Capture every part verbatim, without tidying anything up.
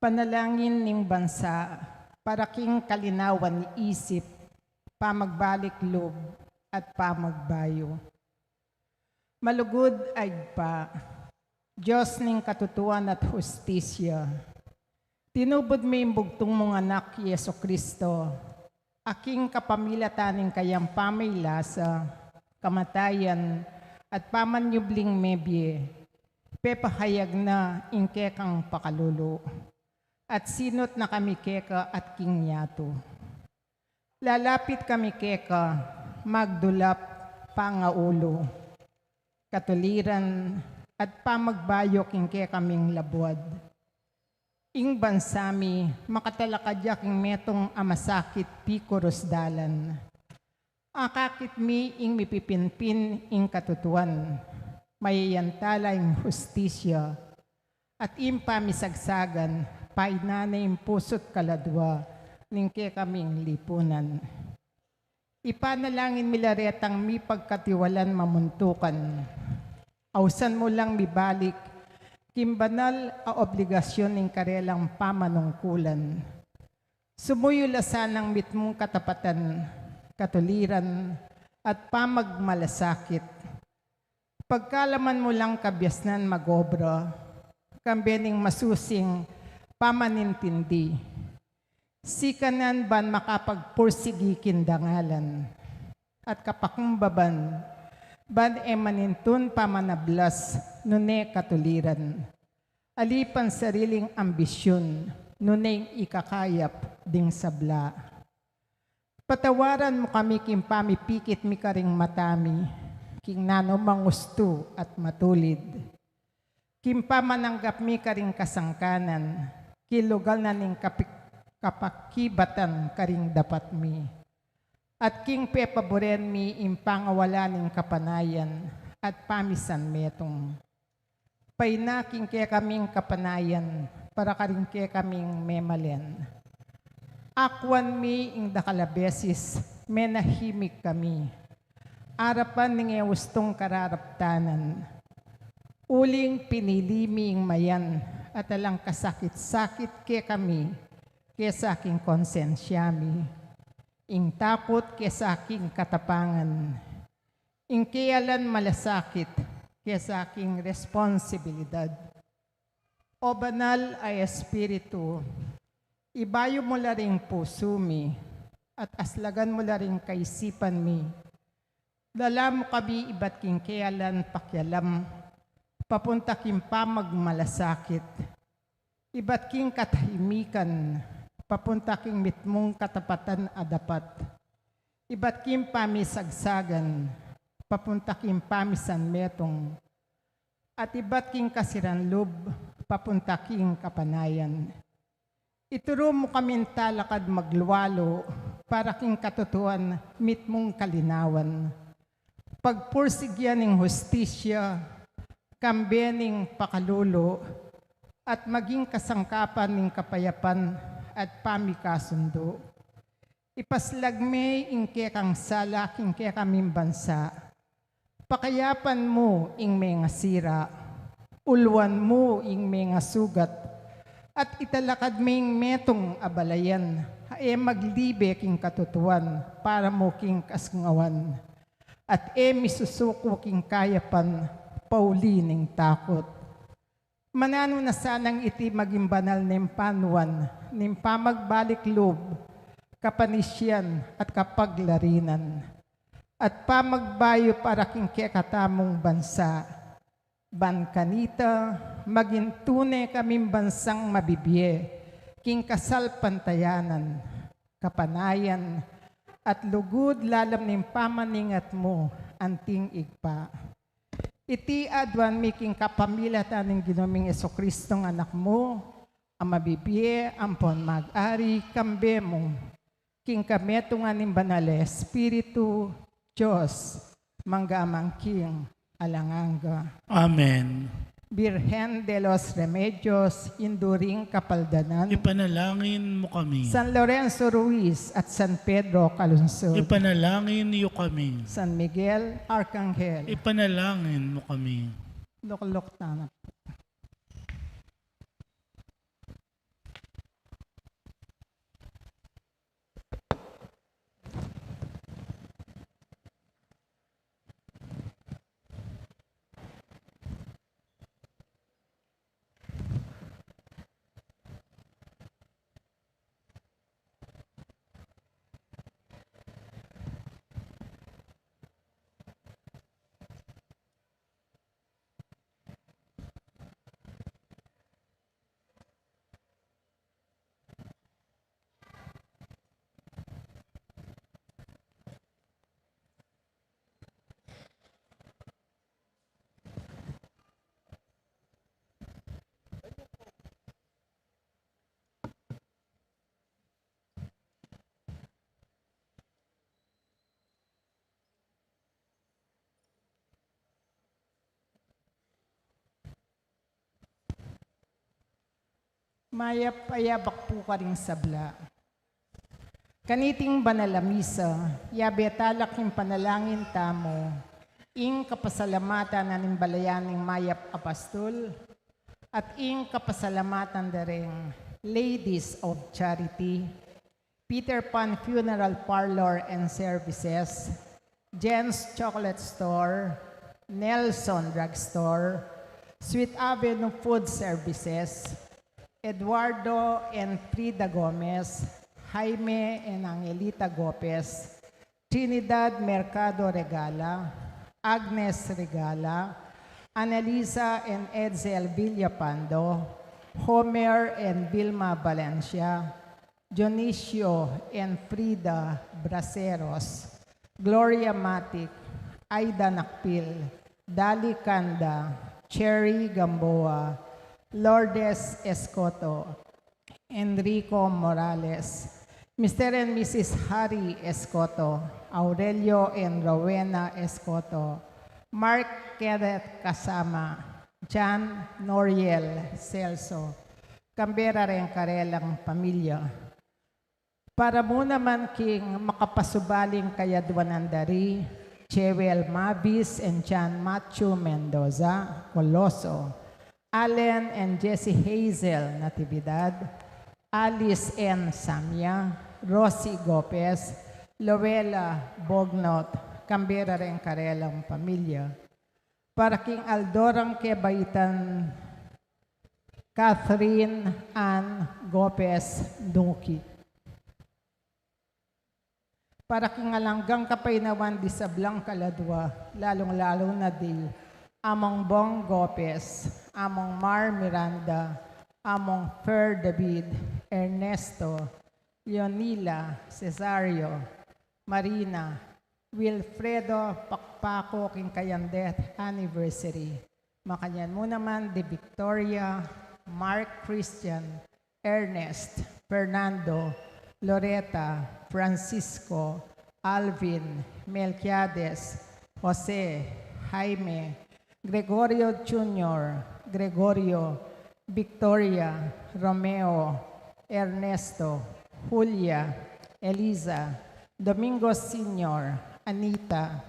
Panalangin ning bansa para king kalinawan isip, pamagbalik lub, at pamagbayu. Malugud a Ibpa, Dios ning katutuan at hustisya, tinubud me ing bugtung mung Anak, i Jesucristo, a king kapamilatan ning kayang pamaglasa, kamatayan, at pamanyubling mebie, pepahayag na ing kekang pakalulu, at sinut na kami keka at king yatu. Lalapit kami keka, magdulap, pangaulu, katuliran, at pamagbayu king kekaming labuad. Ing bansa mi, makatalakad ya king metung a masakit, pikurus dalan. Akakit mi ing mipipinpin ing katutuan, mayayantala ing hustisya, at ing pamisagsagan, painane ing pusu't kaladua ning kekaming lipunan. Ipanalangin mi la retang mipagkatiwalan mamuntukan. Ausan mu lang mibalik king banal a obligasyun ning karelang pamanungkulan. Sumuyu la sanang mitmung katapatan, katuliran, at pamagmalasakit. Pagkalaman mu lang kabiasnan mag-obra, kambe ning masusing pamanintindi. Sikanan ban makapagpursigi king dangalan, at kapakumbaban ban e manintun pamanablas nune katuliran, ali pansariling ambisyun nune ing ikakayap ding sabla. Patawaran mu kami king pamipikit mi karing mata mi king nanu mang ustu at matulid, king pamananggap mi karing kasangkanan, king lugal na ning kapi-, kapakibatan karing dapat mi, at king pepaburen mi ing pangawala ning kapanayan at pamisanmetung. Paina king kekaming kapanayan para karing kekaming memalen. Akuan mi ing dakal a beses menahimik kami arapan ning e ustung kararaptanan. Uling pinili mi ing mayan at alang kasakit-sakit kekami kesa king konsensya mi, ing takut kesa king katapangan, ing kealan malasakit kesa king responsibilidad. O Banal a Espiritu, ibayu mu la ring pusu mi at aslagan mu la ring kaisipan mi. Dala mu kami ibat king kealan pakialam papunta king pamagmalasakit, ibat king katahimikan papunta king mitmung katapatan a dapat, ibat king pamisagsagan papunta king pamisanmetung, at ibat king kasiran lub papunta king kapanayan. Ituru mu kaming talakad maglualu para king katutuan mitmung kalinawan, pagpursigyan ning hustisya, kambe ning pakalulu, at maging kasangkapan ning kapayapan at pamikasundu. Ipaslag me ing kekang sala king kekaming bansa. Pakayapan mu ing mengasira, uluan mu ing mengasugat, at italakad me ing metung a balayan a e maglibe king katutuan para mu king kasngawan, at e misusuku king kayapan pauli ning takut. Mananu na sanang iti maging banal ning panuan ning pamagbalik lub, kapanisian at kapaglarinan, at pamagbayu para king kekatamung bansa, ban kanita maging tune kaming bansang mabibie king kasalpantayanan, kapanayan, at lugud lalam ning pamaningat mu, anting Ibpa. Iti aduan mi king kapamilatan ning Ginu ming Jesucristong Anak mu, a mabibie ampon mag-ari kambe mu, king kametungan ning Banal a Espiritu, Dios, mangga man king alang angga. Amen. Virgen de los Remedios, Indu ring Kapaldanan, ipanalangin mu kami. San Lorenzo Ruiz at San Pedro Calungsod, ipanalangin yu kami. San Miguel Arcangel, ipanalangin mu kami. Lukluk tana. Mayap a yabak pu karing sabla. Kaniting banal a misa, yabe tala king panalangin tamu ing kapasalamatan ning balayan ning mayap a pastul at ing kapasalamatan da ring Ladies of Charity, Peter Pan Funeral Parlor and Services, Jen's Chocolate Store, Nelson Drugstore, Sweet Avenue Food Services, Eduardo and Frida Gomez, Jaime and Angelita Gopez, Trinidad Mercado Regala, Agnes Regala, Annalisa and Edsel Villapando, Homer and Vilma Valencia, Dionisio and Frida Braceros, Gloria Matic, Aida Nakpil, Dali Canda, Cherry Gamboa, Lourdes Escoto, Enrico Morales, Mister and Missus Harry Escoto, Aurelio and Rowena Escoto, Mark Kenneth Kasama, John Noriel Celso, kambe ra reng karelang pamilya. Para mu naman king makapasubaling kayadwanan da ri Jewel Mavis and John Matthew Mendoza Coloso, Allen and Jessie Hazel Natividad, Alice N Samia, Rosie Gopez, Loela Bognot, kambe ra reng karelang pamilya. Para king aldo rang kebaitan Catherine Ann Gopez Duque. Para king alang anggang kapaynawan di sablang kaladwa, lalung-lalu na di Among Bong Gopez, Among Mar Miranda, Among Fer David, Ernesto, Leonila, Cesario, Marina, Wilfredo Pakpako king kayang death anniversary. Makanyan mu naman di Victoria, Mark Christian, Ernest, Fernando, Loretta, Francisco, Alvin, Melquiades, Jose, Jaime, Gregorio Junior, Gregorio, Victoria, Romeo, Ernesto, Julia, Eliza, Domingo Senior, Anita,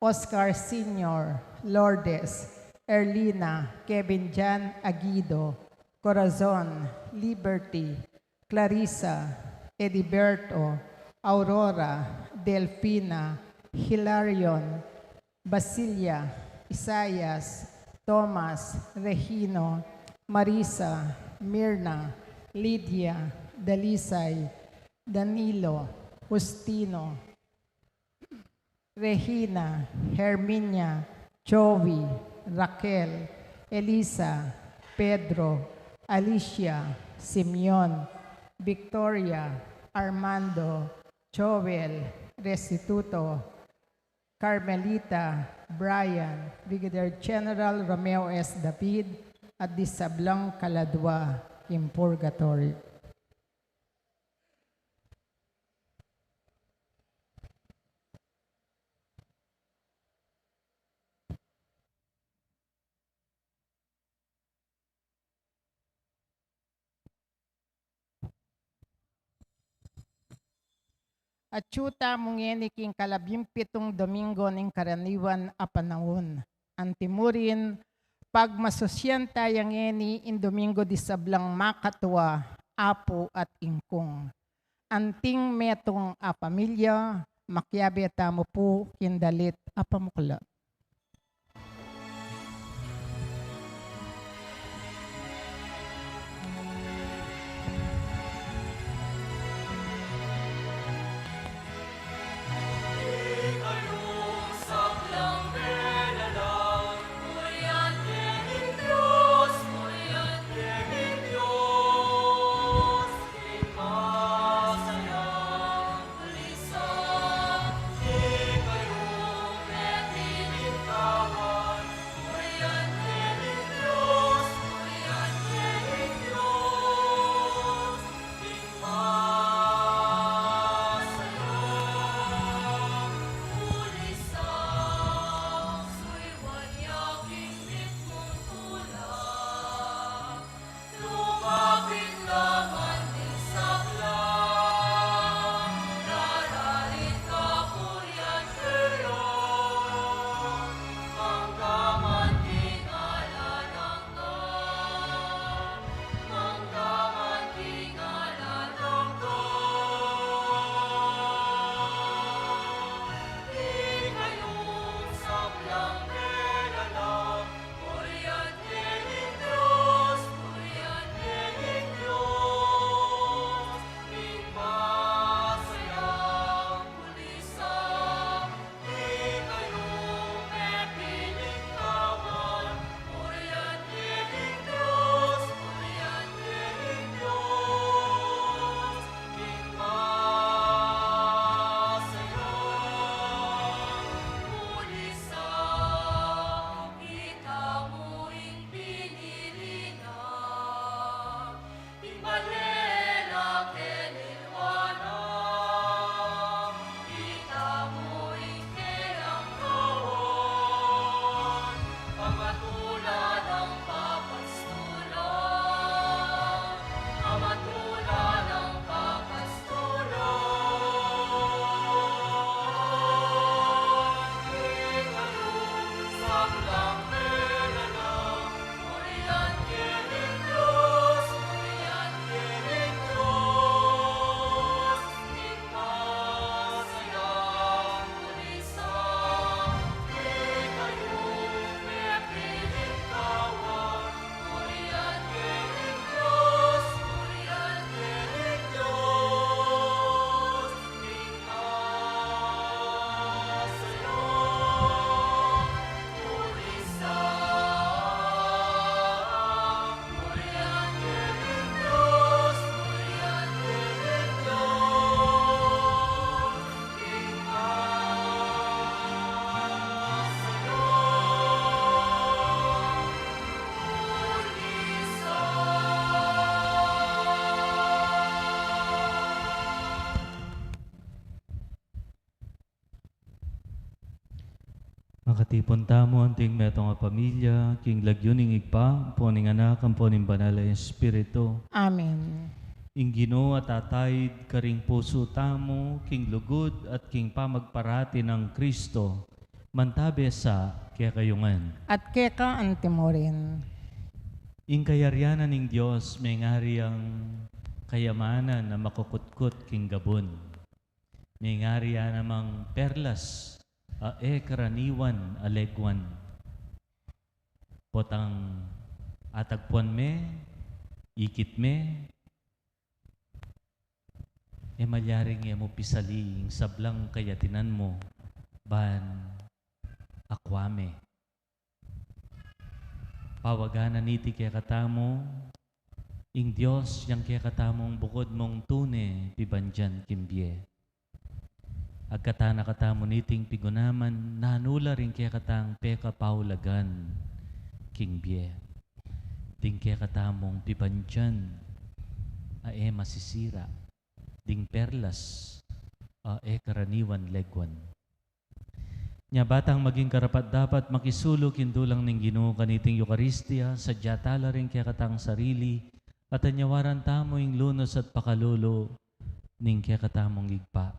Oscar Senior, Lourdes, Erlina, Kevin Jan Aguido, Corazon, Liberty, Clarissa, Ediberto, Aurora, Delfina, Hilarion, Basilia, Isaias, Thomas, Regino, Marisa, Mirna, Lydia, Dalisay, Danilo, Justino, Regina, Herminia, Joey, Raquel, Elisa, Pedro, Alicia, Simeon, Victoria, Armando, Joel, Restituto, Carmelita, Brian, Brigadier General Romeo S David, at di sablang kaladwa king purgatorio. Atyu tamu ngeni king kalabimpitung Domingo ning karaniwan a panaun. Antimurin, pagmasusyan taya ngeni ing Domingo di sablang makatua, apu at ingkung. Anting metung a pamilya, makiabe tamu pu king dalit a pamuklat. Katipun tamu anting metung a pamilya, king lagyu ning Ibpa, ampo ning Anak, ampo ning Banal a Espiritu. Amen. Ing Ginu a tataid karing pusu tamu, king lugud at king pamagparati nang Kristo, mantabe sa kekayu ngan. At keka antimurin. Ing kayarian ning Dios, mengari yang kayamanan a makukutkut king gabun. Mengari ya namang perlas a e karaniwan a legwan. Potang atagpuan me, ikit me, e malyaring e mu pisali ing sablang kayatinan mu, ban akua me. Pawagan na niti kekatamu ing Dios, yang kekatamung bukud mung tune pibandian king bie. Agkatan na katamu niting pigunaman, nanu la ring kekatang pekapaulagan king bie. Ding kekatamung pibandian a e masisira, ding perlas a e karaniwan legwan. Nya batang maging karapat-dapat makisulu king dulang ning Ginu kaniting Eukaristia, sadya tala ring kekatang sarili, at anyawaran tamu ing lunus at pakalulu ning kekatamung Ibpa.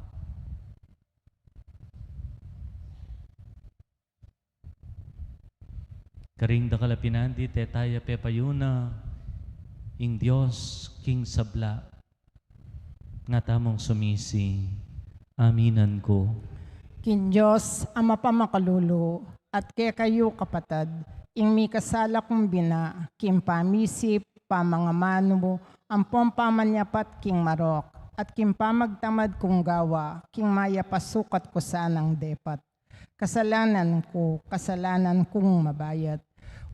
Karing dakal a pinandit, e taya pepayuna ing Dios king sabla. Nga tamung sumisi. Aminan ku. King Dios a mapamakalulu, at kekayu kapatad, ing mikasala kung bina, king pamisip, pamangamanu, ampong pamanyapat king marok, at king pamagtamad kung gawa, king mayap a sukat ku sanang depat. Kasalanan ku, kasalanan kung mabayat.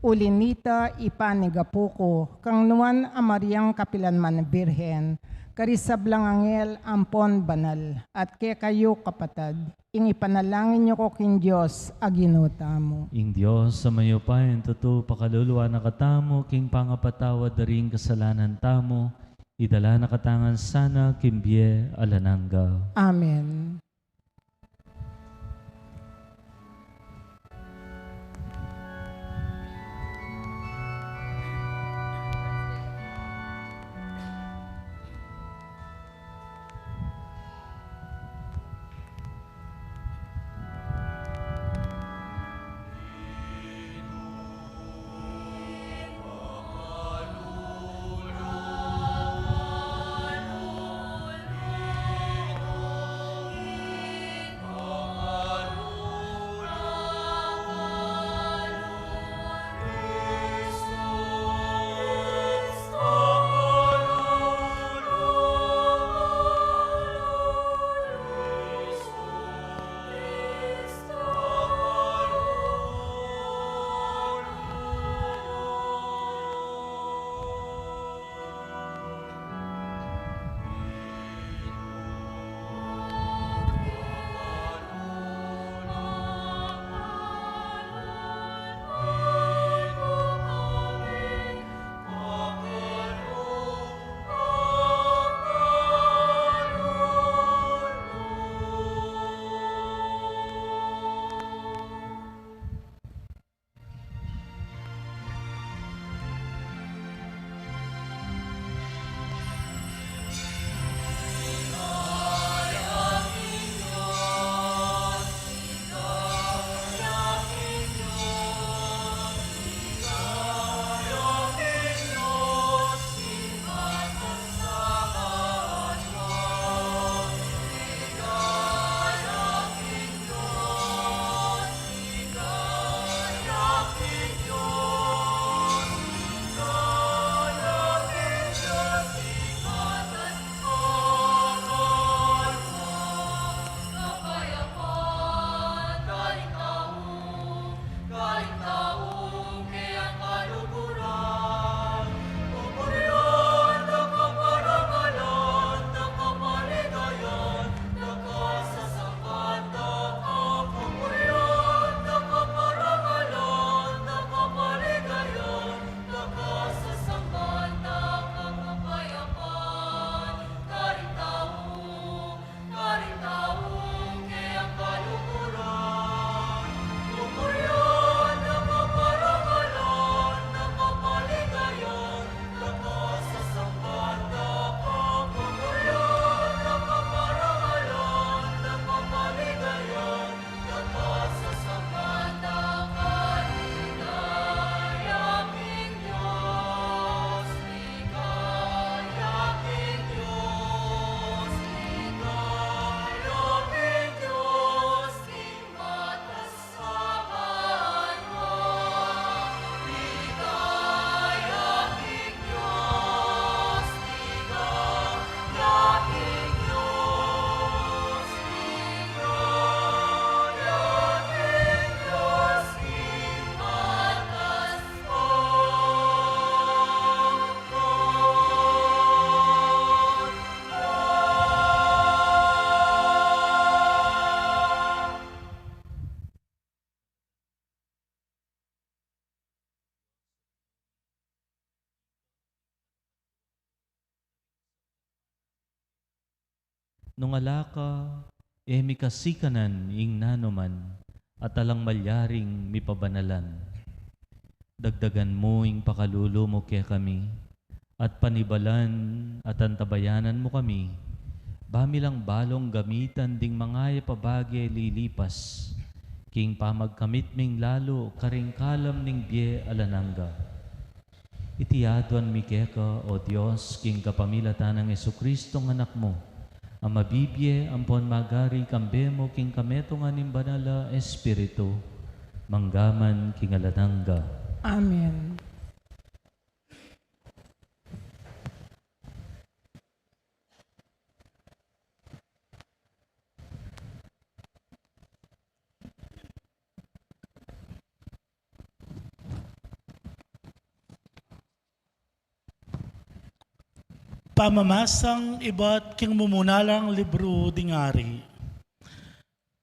Uli nita, ipanigapu ku kang Nuan a Mariang kapilan man Birhen, karing sablang anghel ampon banal, at kekayu kapatad, ing ipanalangin yu ku king Dios a Ginu tamu. Ing Dios a mayupayang tutu pakaluluan na katamu king pangapatawad da ring kasalanan tamu, idala na katamu ngan sana king bie alang angga. Amen. Nung ala ka, e mi kasikanan ing nanuman, at alang malyaring mipabanalan. Dagdagan mu ing pakalulu mu kekami, at panibalan at antabayanan mu kami, ba mi lang balung gamitan ding mangayap a bage lilipas, king pamagkamit ming lalu karing kalam ning bie alang angga. Iti aduan mi keka, O Dios, king kapamilatan nang Jesucristong Anak mu, a mabibie ampon magari kambe mu king kametungan ning Banal a Espiritu, mangga man king alang angga. Amen. Pamamasang ibat king mumuna lang libru ding Ari.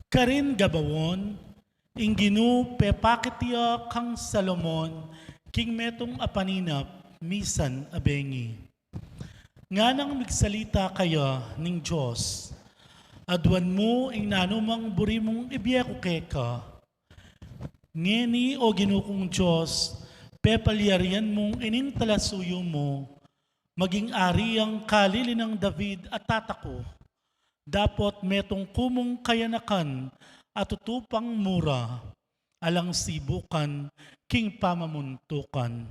Karin Gabaon, ing Ginu pepakit ya kang Salomon king metung a paninap misan a bengi. Nganang migsalita kaya ning Dios, aduan mu ing nanumang buri mung ibie ku keka. Ngeni, O Ginu kung Dios, pepalyarian mung ining talasuyu mu, maging ari yang kalili nang David a tata ku, dapot metung ku mung kayanakan a tutu pang mura, alang sibukan king pamamuntukan.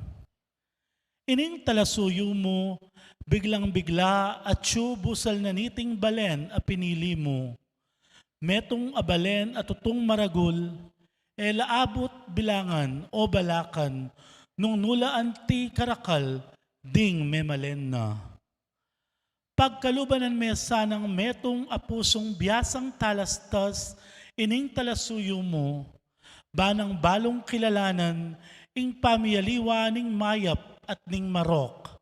Ining talasuyu mu, biglang-bigla atyu busal na niting balen a pinili mu. Metung a balen a tutung maragul, e la abut bilangan o balakan nung nu la anti karakal ding memalen na. Pagkaluban me sanang metung a pusung biasang talastas ining talasuyu mu, ba nang balung kilalanan ing pamiyaliwa ning mayap at ning marok.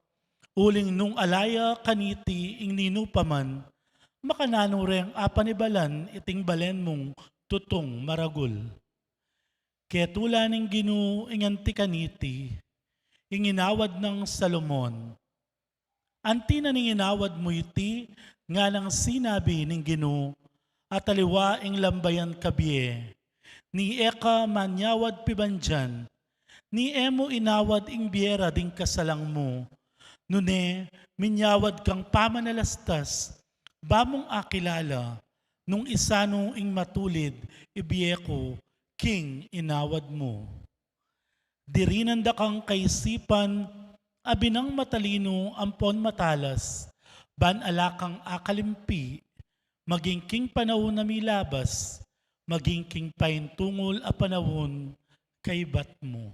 Uling nung ala ya kaniti ing ninu pa man, makananu reng apanibalan iting balen mung tutung maragul. Ketula ning Ginu ing anti kaniti, ing inawad nang Salomon. Anti na ning inawad mu iti, nganang sinabi ning Ginu, at aliwa ing lambayan kabie, ni e ka manyawad pibandian, ni e mu inawad ing bie ra ding kasalang mu, nune minyawad kang pamanalastas, ba mung akilala, nung isanu ing matulid ibie ku king inawad mu. Dirinan da kang kaisipan, a binang matalinu ampon matalas, ban ala kang akalimpi, maging king panaun a milabas, maging king paintungul a panaun kaybat mu.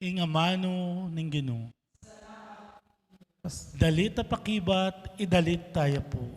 Ing amanu ning Ginu. Dalit a pakibat, idalit taya pu.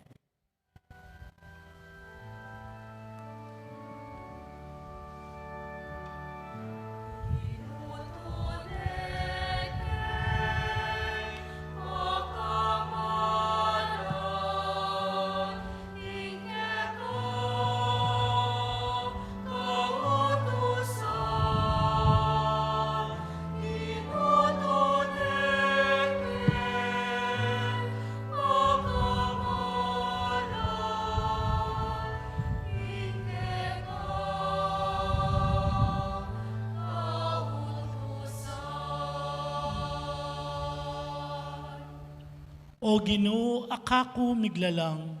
O Ginu, a kaku miglalang,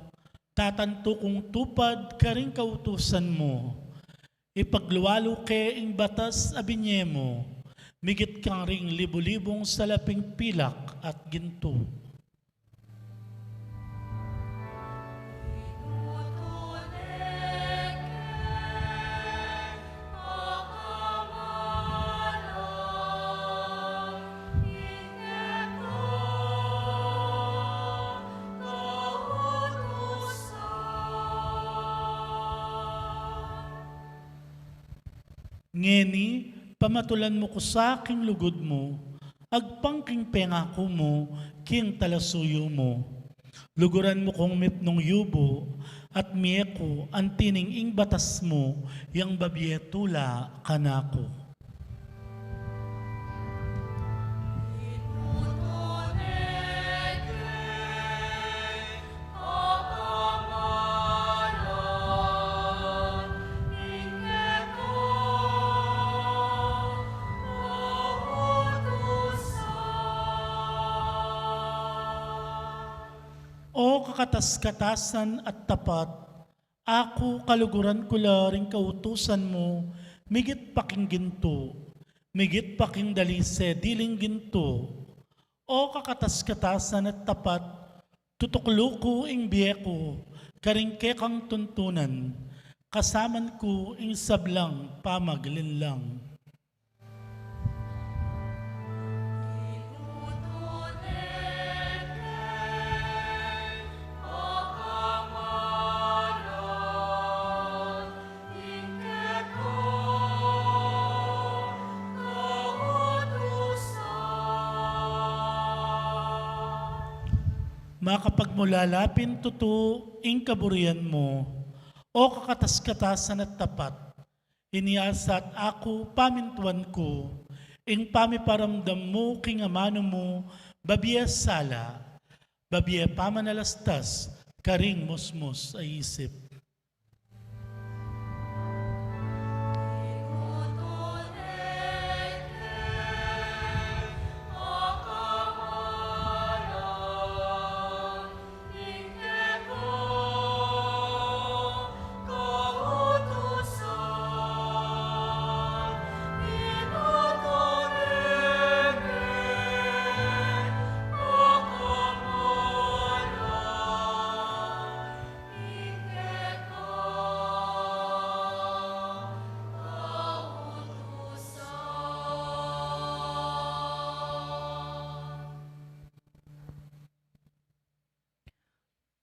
tatantu kung tupad karing kautusan mu. Ipaglualu ke ing batas a binye mu, migit karing libu-libung salaping pilak at gintu. Ngeni, pamatulan mu ku sa king lugud mu, agpang king pengaku mu king talasuyu mu. Luguran mu kung mipnung yubu, at mie ku anti ning ing batas mu, yang babie tula kanaku. kakatas-katasan at tapat, aku kaluguran ku la ring kautusan mu, migit pa king gintu, migit pa king dalise diling gintu. O kakatas-katasan at tapat, tutuklu ku ing bie ku karing kekang tuntunan, kasaman ku ing sablang pamaglinlang. Makapagmulala pin tutu ing kaburian mu, o kakatas-katasan at tapat, inyasat aku pamintuan ku ing pamiparamdam mu king amanu mu, babie sala, babie pamanalastas karing musmus a isip.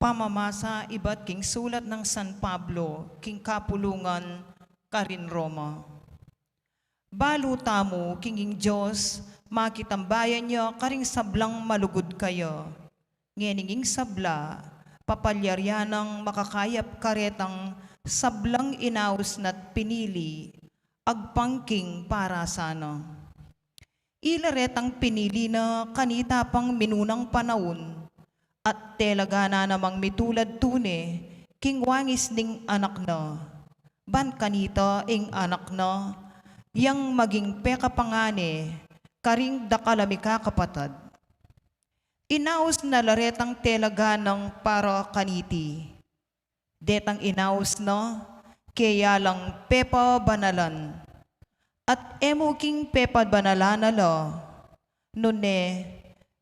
Pamamasa ibat king sulat nang San Pablo king kapulungan karin Roma. Balu tamu king ing Dios, makitambayan ya karing sablang malugud kaya. Ngening ing sabla, papalyarian nang makakayap karetang sablang inaus na't pinili, agpang king parasana. Ila retang pinili na kanita pang minunang panaun, at talaga na namang mitulad tune king wangis ning anak na. Ban kanita ing anak na, yang maging pekapangane karing dakal a mikakapatad. Inaus na la retang talaga nang para kaniti. Detang inaus na, keya lang pepabanalan. At e mu king pepabanalan na la, nune,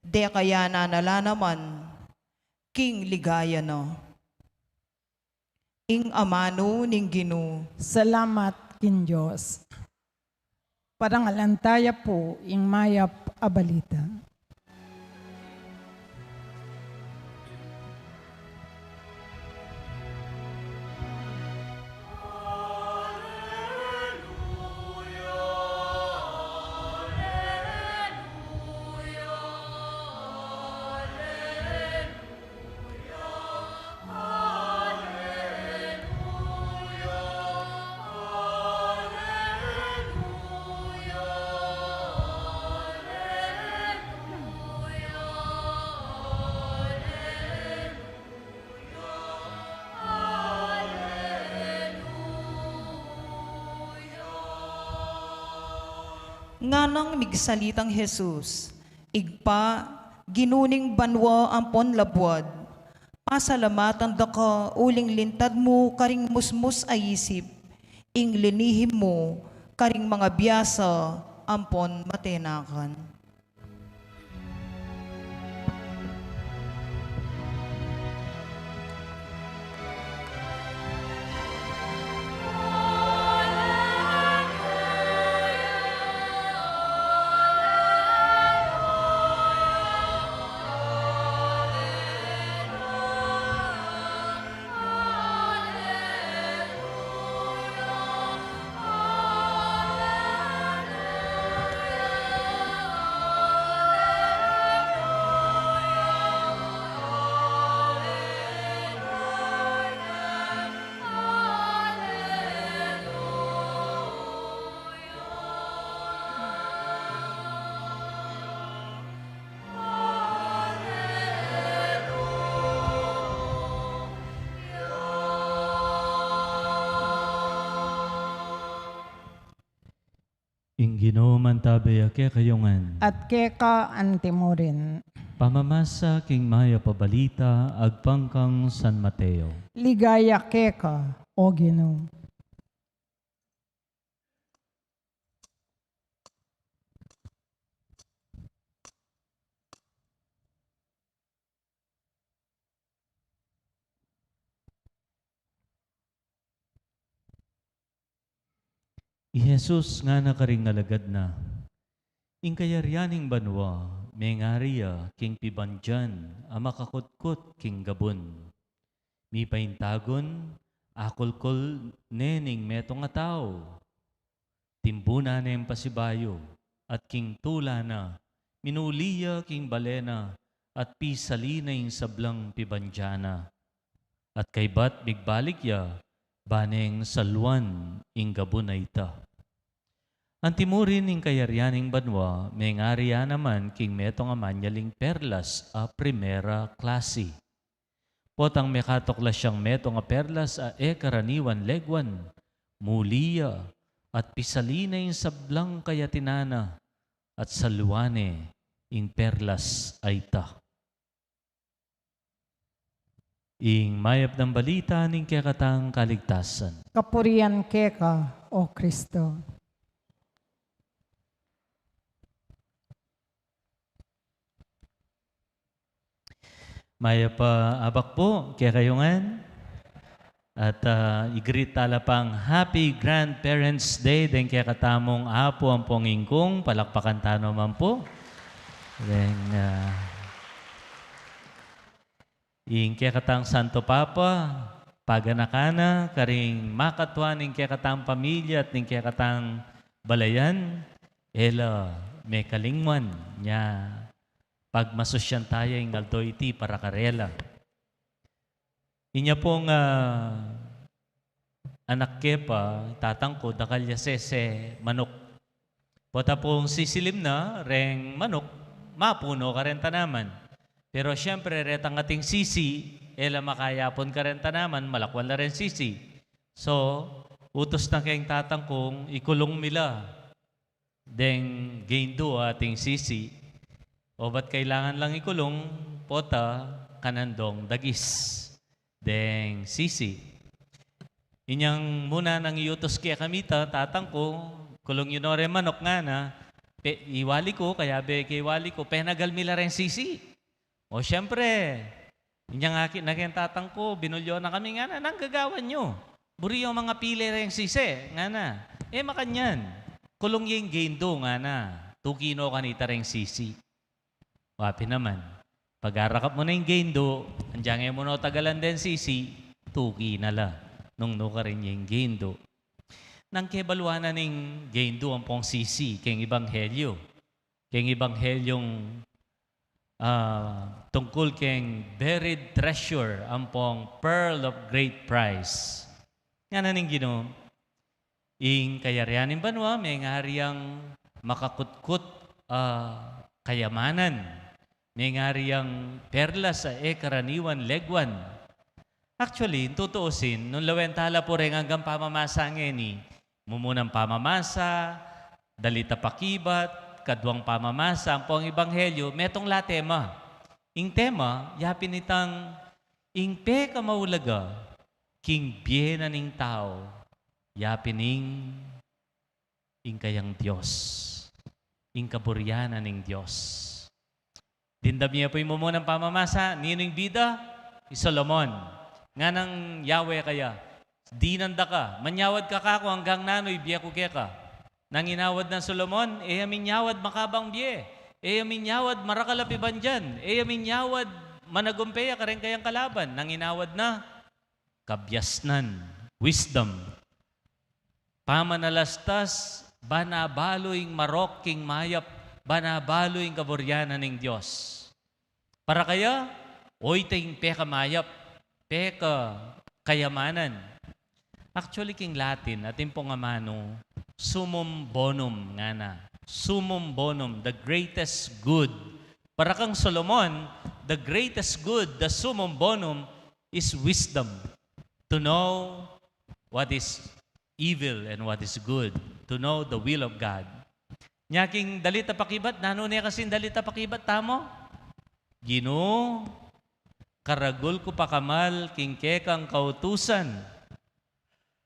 deka ya na la naman king ligaya na. Ing amanu ning Ginu. Salamat king Dios. Parangalan taya pu ing mayap a balita. Nganang migsalitang Jesus, Ibpa, Ginu ning banua ampon labuad, pasalamatan da ka uling lintad mu karing musmus a isip ing linihim mu karing mangabiasa ampon matenakan. Ing Ginu mantabe ya kekayu ngan. At keka anti murin. Pamamasa king Mayap a Balita agpang kang San Mateo. Ligaya keka, O Ginu. I Jesus ngana karing alagad na, "Ing kayarian ning banua mengari ya king pibandian a makakutkut king gabun. Mipaintagun, akulkul ne ning metung a tau. Timbunan ne ing pasibayu, at king tula na, minuli ya king bale na, at pisali na ing sablang pibandian na. At kaybat migbalik ya, ba neng saluan ing gabun a ita." Antimurin ing kayarian ning banua mengari ya naman king metung a manyaling perlas a primera klasi. Potang mekatuklas yang metung a perlas a e karaniwan leguan, muli ya, at pisali na ing sablang kayatinan na, at saluan ne ing perlas a ita. Ing Mayap a Balita ning kekatang kaligtasan. Kapurian keka, O Kristo. Mayap a abak pu kekayu ngan. At, ah, i-greet tala pang Happy Grandparents' Day deng kekatamung apu ampong ingkung, palakpakan ta naman pu. Deng, ah, ing kekatang Santo Papa, paganakan na karing makatua ning kekatang pamilya at ning kekatang balayan, e la mekalingwan nya pagmasusyan taya ing aldo iti para karela. Inya pung, ah, anak ke pa, tatang ku, dakal ya sese manuk. Pota pung sisilim na reng manuk, mapuno karen tanaman. Pero siyempre, retang ating sisi, e la makayapun karen tanaman, malakwan la reng sisi. So, utus na keng tatang kung ikulung mi la deng geindu ating sisi. Obat kailangan lang ikulung, pota, kanan dong dagis deng sisi. Inyang muna nang iutus kekami ta, tatang ku, kulung yu no reng manuk ngana, pe, iwali ku, kayabe ke iwali ku, penagal mi la reng sisi. O, siyempre, inyang akit na keng tatang ku, binulyo na kami ngana, "Nanu ing gagawan yu? Buri yu mangapili reng sisi," ngana. "E makanyan, kulung ye ing geindu," ngana. "Tuki no kanita reng sisi." Wa pin naman. Pagarakap mu na ing geindu, anyang e mu no tagalan deng sisi, tuki na la nung nukarin ye ing geindu. Nanu ing kebaluan na ning geindu ampong sisi keng ebanghelyu? Keng ebanghelyung, ah, tungkul keng buried treasure ampong pearl of great price. Ngana ning Ginu, ing kayarian ning banua mengari yang makakutkut, ah, kayamanan, mengari yang perlas a e karaniwan leguan. Actually, tutuusin, nung lawen tala pu reng anggang pamamasa ngeni, mumunang pamamasa, dalita pakibat, kaduang pamamasa, ampong ebanghelyu, metung la tema. Ing tema, yapin itang ing pekamaulaga king bie na ning tau, yapin ing ing kayang Dios, ing kaburian na ning Dios. Dimdam ye pu ing mumunang pamamasa, ninu ing bida? I Solomon. Nganang Yahweh kaya, "Dinan da ka, manyawad ka kaku anggang nanu ing bie ku keka." Nanu ing inawad nang Solomon? E ya minyawad makabang bie. E ya minyawad marakal a pibandian. E ya minyawad managumpe ya kareng kayang kalaban. Nanu ing inawad na? Kabiasnan, wisdom. Pamanalastas, ban abalu ing marok king mayap, ban abalu ing kaburian na ning Dios. Para kaya, oyta ing pekamayap, pekakayamanan. Actually, king Latin, atin pung amanu, summum bonum ngana. Summum bonum, the greatest good. Para kang Solomon, the greatest good, the summum bonum, is wisdom, to know what is evil and what is good, to know the will of God. Nya king dalita pakibat, nanu ne kasing dalita pakibat tamu? Ginu, karagul ku pakamal king kekang kautusan.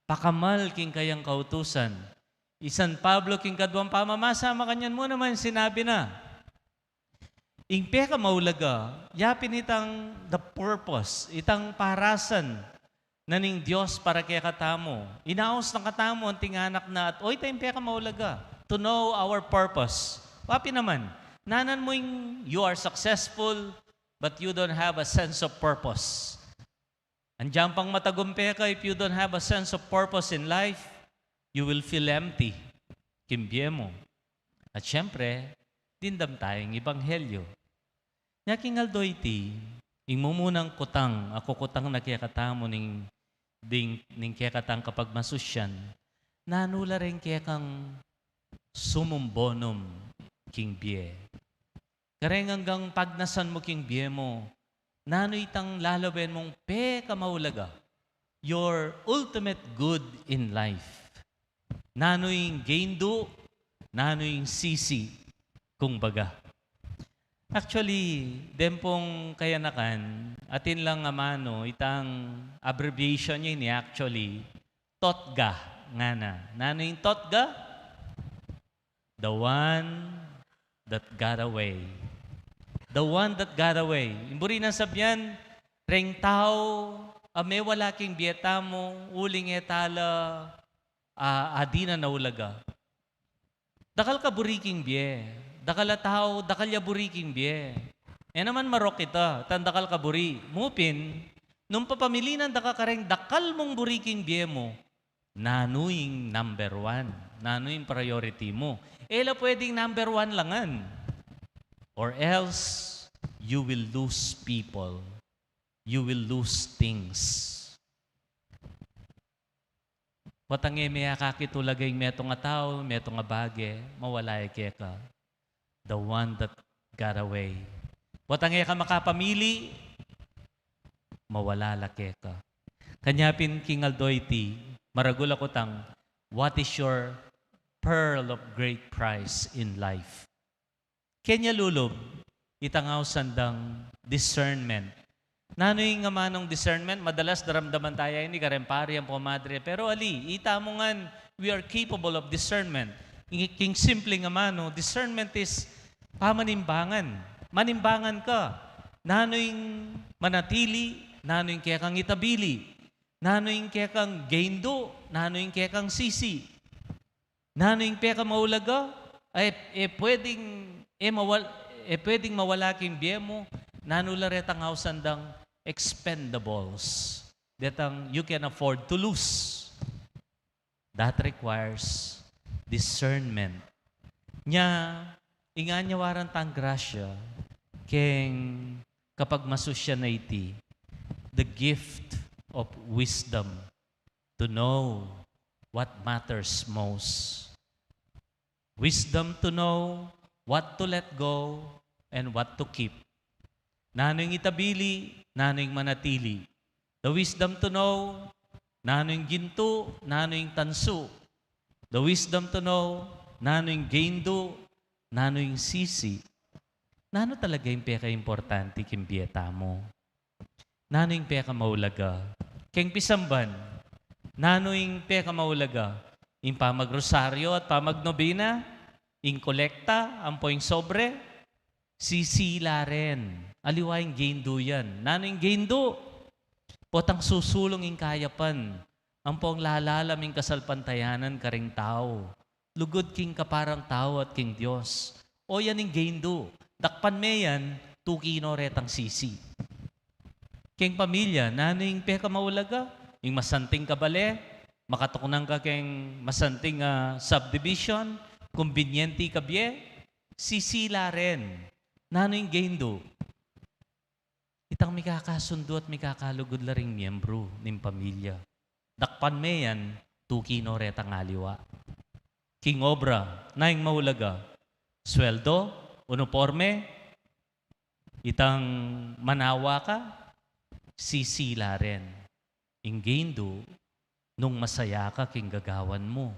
Pakamal king kayang kautusan. I San Pablo king kaduang pamamasa, makanyan mu naman sinabi na, ing pekamaulaga, yapin itang the purpose, itang parasan na ning Dios para kekatamu. Inaus na katamu anting anak na at oy, ita ing pekamaulaga, to know our purpose. Wa pin naman, nanan mu ing you are successful, but you don't have a sense of purpose. Andiyan pang matagumpe ka, if you don't have a sense of purpose in life, you will feel empty king bie mu. At syempre, dimdam taya ing ebanghelyo. Nya king aldo iti, ing mumunang kutang, a kukutang na kekatamu ning, ding, ning kekatang kapagmasusyan, nanu la reng kekang summum bonum king bie. Kareng anggang pagnasan mu king bie mu, nanu itang lalawen mung pekamaulaga, your ultimate good in life. Nanu ing gaindu, nanu ing sisi, kung baga. Actually, deng pung kayanakan, atin lang amanu, itang abbreviation nya ini actually, TOTGA, ngana. Nanu ing TOTGA? The one that got away. The one that got away. Ing buri nang sabyan, reng tau a mewala king bie tamu, uling e tala, a, a dinan a ulaga. Dakal ka buri king bie. Dakal a tau, dakal ya buri king bie. E naman marok ita, itang dakal ka buri. Mu pin, nung papamilinan da ka kareng dakal mung buri king bie mu, nanu ing number one? Nanu ing priority mu? E la pwedeng number one la ngan. Or else, you will lose people. You will lose things. Potang e me akakit ulaga ing metung a tau, metung a bage, mawala ya keka. The one that got away. Potang e ka makapamili, mawala la keka. Kanya pin king aldo iti, maragul a kutang, what is your pearl of great price in life? Kenya lulub, itang ausan dang discernment. Nanu ing amanung discernment? Madalas daramdaman taya ini kareng pari, ampo madre. Pero ali, ita mu ngan, we are capable of discernment. King, king simpleng amanu, discernment is pamanimbangan. Manimbangan ka. Nanu ing manatili, nanu ing kekang itabili, nanu ing kekang gaindu, nanu ing kekang sisi. Nanu ing pekamaulaga? E, e pwedeng, e mawal-, e pwedeng mawala king bie mu, nanu la retang ausan dang expendables. Detang you can afford to lose. That requires discernment. Nya, ing anyawaran tang grasya, keng kapagmasusyan a iti, the gift of wisdom to know what matters most. Wisdom to know what to let go and what to keep. Nanu ing itabili, nanu ing manatili. The wisdom to know nanu ing gintu, nanu ing tansu. The wisdom to know nanu ing gaindu, nanu ing sisi. Nanu talaga ing pekaimportante king bie tamu? Nanu ing pekamaulaga? Keng pisamban, nanu ing pekamaulaga? Ing pamagrosaryo at pamagnobena? Ing kolekta ampo ing sobre? Sisi la rin. Aliwa ing gaindu yan. Nanu ing gaindu? Potang susulung ing kayapan ampo ing lalalam ing kasalpantayanan karing tau lugud king kaparang tau at king Dios. O yan ing gaindu. Dakpan me yan, tuki no retang sisi. Keng pamilya, nanu ing pekamaulaga? Ing masanting ka bale, makatuknang ka keng masanting a subdivision, kumbinyente ka bie, sisi la rin. Nanu ing gaindu? Itang mikakasundu at mikakalugud la ring miyembru ning pamilya. Dakpan me yan, tuki no retang aliwa. King obra, nanu ing maulaga? Sweldo, uniporme, itang manawa ka, sisi la rin. Ing gaindu, nung masaya ka king gagawan mu.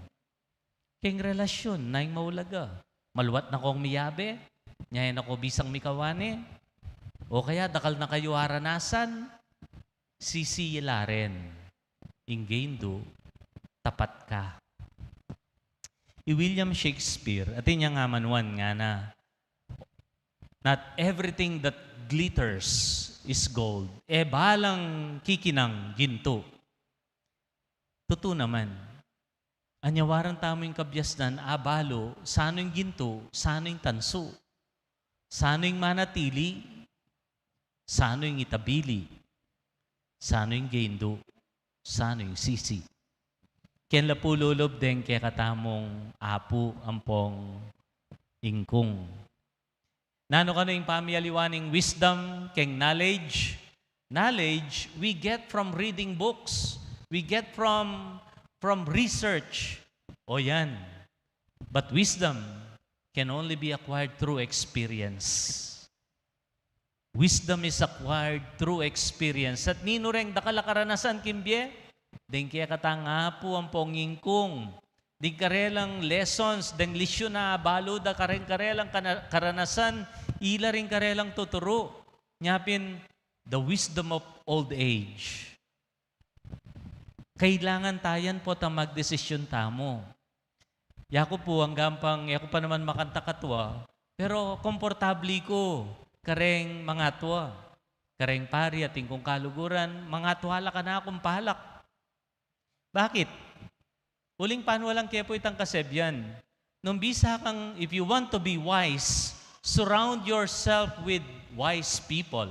Keng relasyun, nanu ing maulaga? Maluat na kong miyabe, nya e na ko bisang mikawani. O kaya dakal na kayu aranasan, sisilan ren. Ing gaindu, tapat ka. I William Shakespeare, atin yang amanuan ngana, "Not everything that glitters is gold." E balang kikinang gintu. Tutu naman. Anyawaran tamu ing kabiasnan, abalu, sanu ing gintu, sanu ing tansu, sanu ing manatili, sanu ing itabili, sanu ing gaindu, sanu ing sisi. Ken la pu lulub deng kekatamung apu ampong ingkung. Nanu kanu ing pamialiwan ning wisdom keng knowledge? Knowledge we get from reading books. We get from, from research. O yan. But wisdom can only be acquired through experience. Wisdom is acquired through experience. At ninu reng dakal a karanasan king bie? Deng kekatang apu ampong ingkung. Ding karelang lessons, deng lesyun a abalu da kareng karelang kana-, karanasan, ila ring karelang tuturu. Nya pin, the wisdom of old age. Kailangan ta yan potang magdesisyun tamu. Yaku pu, anggang pang, yaku pa naman makanta katua, pero komportabli ku kareng mangatua. Kareng pari atin kung kaluguran, mangatua la kanakung palak. Bakit? Uling panualang ke pu itang kasebyan. Nung bisa kang, if you want to be wise, surround yourself with wise people.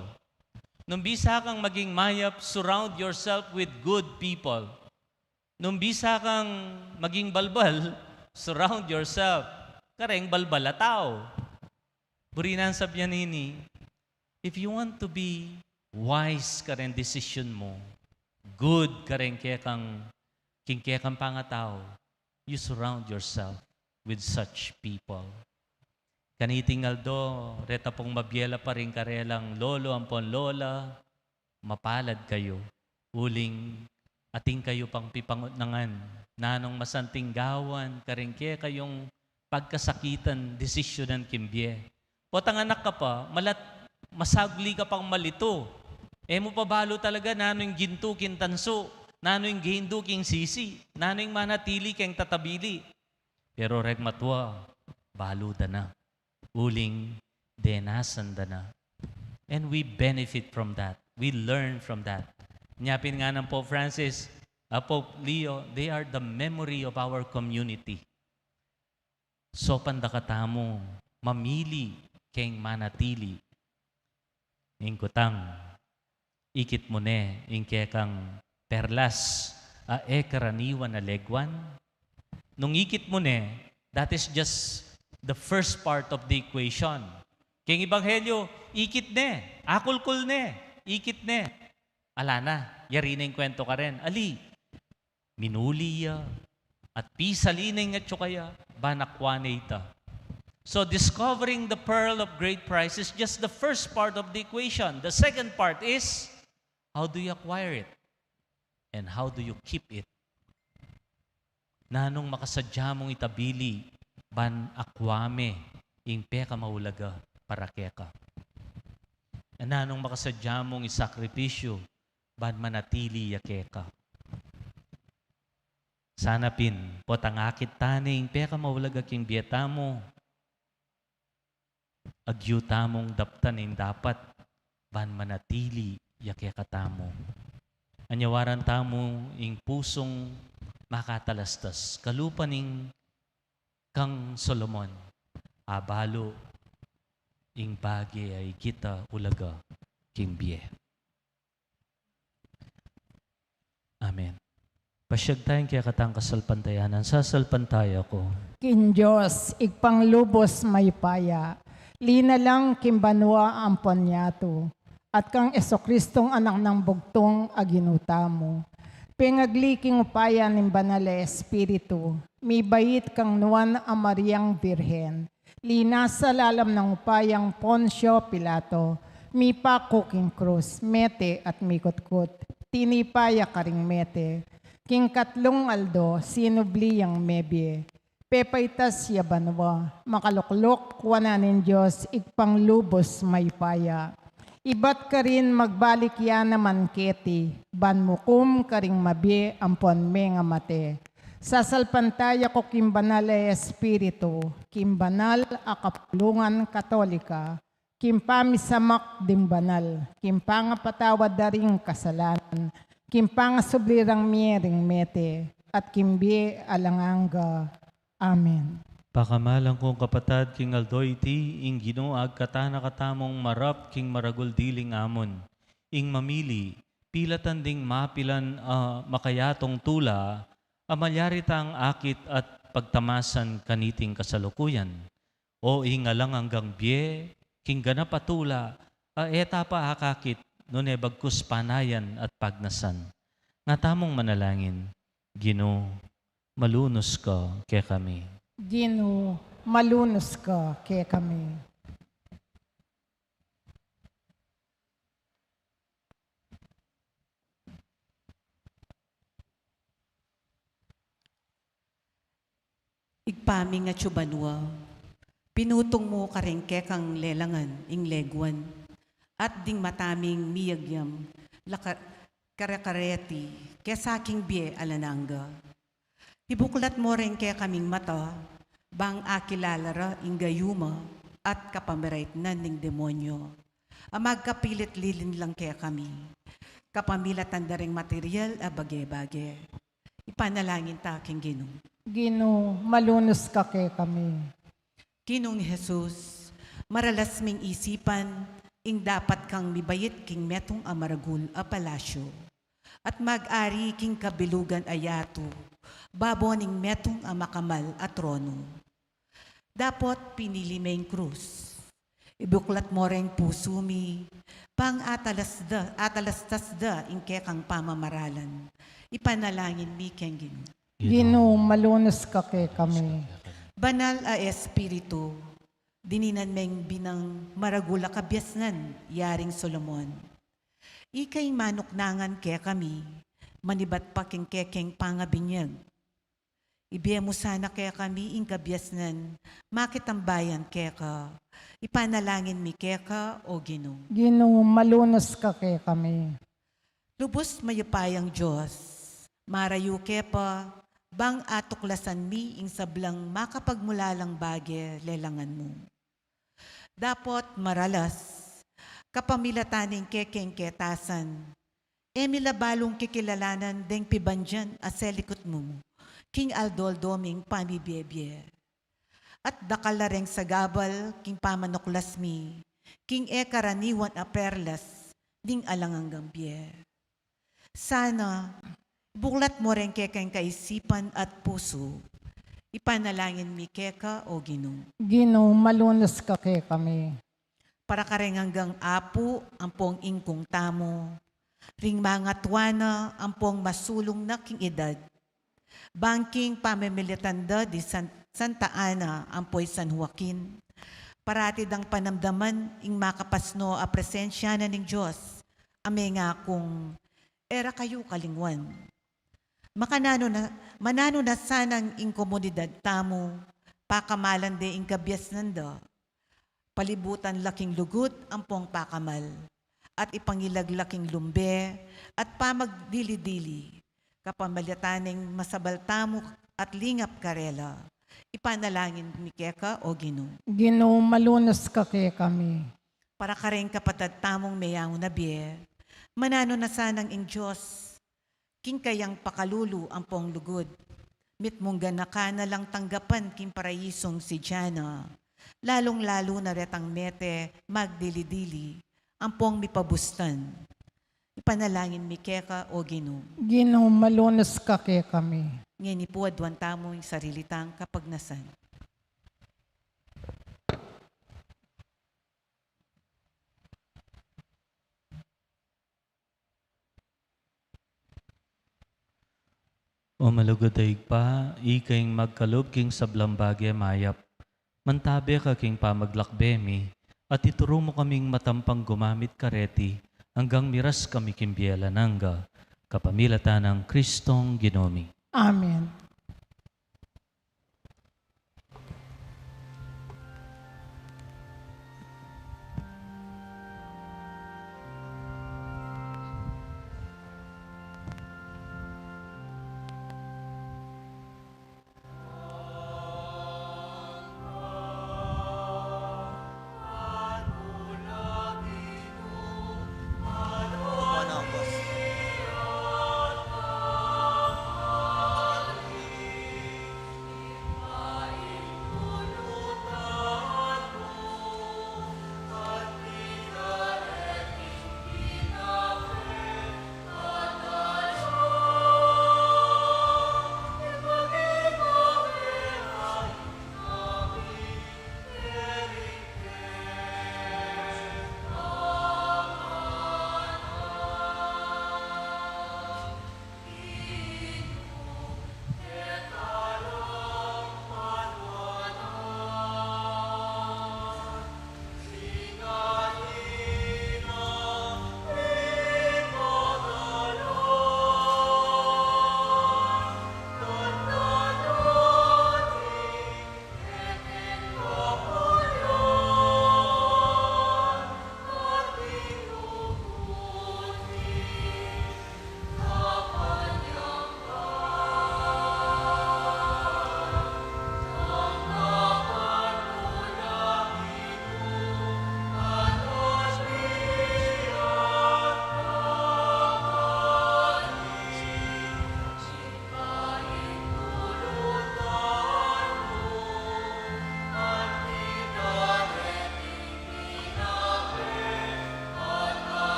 Nung bisa kang maging mayap, surround yourself with good people. Nung bisa kang maging balbal, surround yourself kareng balbal a tau. Buri nang sabyan ini, if you want to be wise kareng desisyon mu, good kareng kekang, king kekang pangatau, you surround yourself with such people. Kaniting aldo, reta pung mabie la pa ring karelang lolo ampon lola, mapalad kayu. Uling atin kayu pang pipangutnangan, nanung masanting gawan kareng kekayung pagkasakitan, desisyonan king bie. Potang anak ka pa, malat masagli ka pang malitu. E mu pa balu talaga nanu ing gintu king tansu, nanu ing gaindu king sisi, nanu ing manatili keng tatabili. Pero reng matua, balu da na. Uling denasan da na. And we benefit from that. We learn from that. Nya pin ngana nang Pope Francis, ah, Pope Leo, they are the memory of our community. Saupan da katamu mamili keng manatili. Ing kutang, ikit mu ne ing kekang perlas a e karaniwan a leguan? Nung ikit mu ne, that is just the first part of the equation. Keng ebanghelyo, ikit ne, akulkul ne, ikit ne. Ala na, yari ne ing kwento karen. Ali, minuli ya, at pisali ne ing atsu kaya, ban akua ne ita. So discovering the pearl of great price is just the first part of the equation. The second part is, how do you acquire it? And how do you keep it? Nanung makasadya mung itabili ban akua me ing pekamaulaga para keka? Nanung makasadya mung isakripisyu ban manatili ya keka? Sana pin, potang akit ta ne ing pekamaulaga king bie tamu, agyu tamung daptan ing dapat ban manatili ya kekatamu. Anyawaran tamu ing pusung makatalastas, kalupa ning kang Solomon, abalu ing bage a ikit a ulaga king bie. Amen. Pasiag taya king kekatang kasalpantayanan. Sasalpantaya ku king Dios, Ibpang lubus mayupaya, linalang king banua ampon yatu, at kang Jesucristong Anak nang bugtung a Ginu tamu. Pengagli king upaya ning Banal a Espiritu, mibait kang Nuan a Mariang Birhen, linasa lalam nang upayang Poncio Pilato, mipaku king krus, mete at mikutkut, tinipa ya karing mete, king katlung aldo sinubli yang mebie, pepaitas ya banua, makalukluk wanan ning Dios Ibpang lubus mayupaya. Ibat karin magbalik ya naman keti, ban mukum karing mabie ampon mengamate. Sasalpantaya ku king Banal a Espiritu, king banal a kapulungan Katolika, king pamisamak ding banal, king pangapatawad da ring kasalanan, king pangasubli rang mie ring mete, at king bie alang angga. Amen. Pakamalan kung kapatad, king aldo iti, ing Ginu agkatan na katamung marap king maragul diling amon, ing mamili, pilatan ding mapilan a makayatung tula, a malyari tang akit at pagtamasan kaniting kasalukuyan. O ing alang anggang bie, king ganap a tula, a e ta pa akakit, nune bagkus panayan at pagnasan. Nga tamung manalangin, Ginu, malunus ka kekami. Ginu, malunus ka kekami. Ibpa ming atsu banua, pinutung mu karing kekang lelangan ing leguan, at ding mata ming miyagyam, laka-, kare-kareti, kesa king bie alang angga. Ibuklat mu reng kekaming mata, bang akilala ra ing gayuma at kapamiraitnan ning demonyo, a magkapilit lilinlang kekami, kapamilatan da ring material a bage-bage. Ipanalangin ta king Ginu. Ginu, malunus ka kekami. Ginung Jesus, maralas ming isipan ing dapat kang mibait king metung a maragul a palasyo, at mag-ari king kabilugan a yatu, babo ning metung a makamal a trono. Dapot pinili me ing krus. Ibuklat mu reng pusu mi, bang atalas da, atalastas da ing kekang pamamaralan. Ipanalangin mi keng Ginu. Ginu, malunus ka kekami. Banal a Espiritu, dininan meng binang maragul a kabiasnan yaring Solomon. Ika ing manuknangan kekami, manibat pa king kekeng pangabinyag. Ibie mu sana kekami ing kabiasnan makitambayan keka. Ipanalangin mi keka, o Ginu. Ginu, malunus ka kekami. Lubus mayupayang Dios, marayu ke pa, bang atuklasan mi ing sablang makapagmulalang bage lelangan mu. Dapot maralas, kapamilatan ning kekeng ketasan, e mi la balung kikilalanan deng pibandian a selikut mu king aldo-aldo ming pamibie-bie. At dakal la reng sagabal king pamanuklas mi king e karaniwan a perlas ning alang anggang bie. Sana, ibuklat mu reng kekeng kaisipan at pusu. Ipanalangin mi keka, o Ginu. Ginu, malunus ka kekami. Para kareng anggang apu ampong ingkung tamu, ring mangatua na ampong masulung na king edad, bang king pamimilitan da di San-, Santa Ana ampo i San Joaquin, parati dang panamdaman ing makapasno a presensya na ning Dios, a mengakung e ra kayu kalingwan. Makananu na, mananu na sanang ing komunidad tamu, pakamalan de ing kabiasnan da, palibutan la king lugud ampong pakamal, at ipangilag la king lumbe at pamagdili-dili, kapamilatan ning masabal tamu at lingap karela. Ipanalangin mi keka, o Ginu. Ginu, malunus ka kekami. Para kareng kapatad tamung meyaun a bie, mananu na sanang ing Dios, king kayang pakalulu ampong lugud, mitmung ganakan na lang tanggapan king paraisung si Jana, lalung-lalu na retang mete magdili-dili ampong mipabustan. Ipanalangin mi keka, o Ginu. Ginu, malunus ka kekami. Ngeni pu aduan tamu ing sarili tang kapagnasan. O malugud a Ibpa, ika ing magkalub king sablang bage mayap. Mantabe ka king pamaglakbe mi, at ituru mu kaming matampang gumamit kareti, anggang miras kami king bie alang angga, kapamilatan nang Kristong Ginu mi. Amen.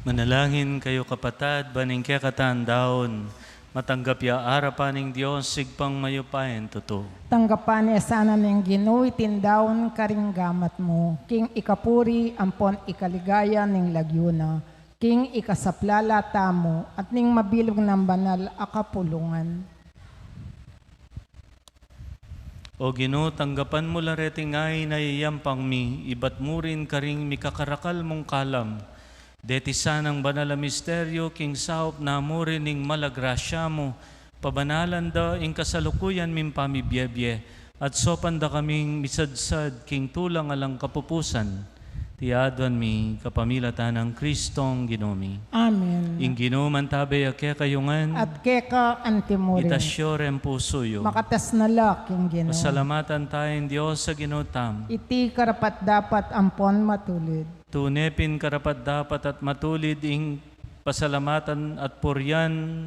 Manalangin kayu, kapatad, ban ing kekatang daun matanggap ya arapan ning Dios, Ibpang mayupayang tutu. Tanggapan na sana ning Ginu iting daun karing gamat mu, king ikapuri ampon ikaligaya ning lagyu na, king ikasaplala tamu at ning mabilug nang banal a kapulungan. O Ginu, tanggapan mu la reting ain a iyayampang mi, ibat mu rin karing mikakarakal mung kalam. Deti sanang banal a misteryu, king saup na mu rin ning malagrasya mu, pabanalan da ing kasalukuyan ming pamibiebie, at saupan da kaming misadsad king tulang alang kapupusan. Iti aduan mi kapamilatan nang Kristong Ginu mi. Amen. Ing Ginu mantabe ya kekayu ngan. At keka antimurin. Itas yu reng pusu yu. Makatas na la king Ginu. Pasalamatan taya ing Dios a Ginu tamu. Iti karapat-dapat ampon matulid. Tune pin karapat-dapat at matulid ing pasalamatan at purian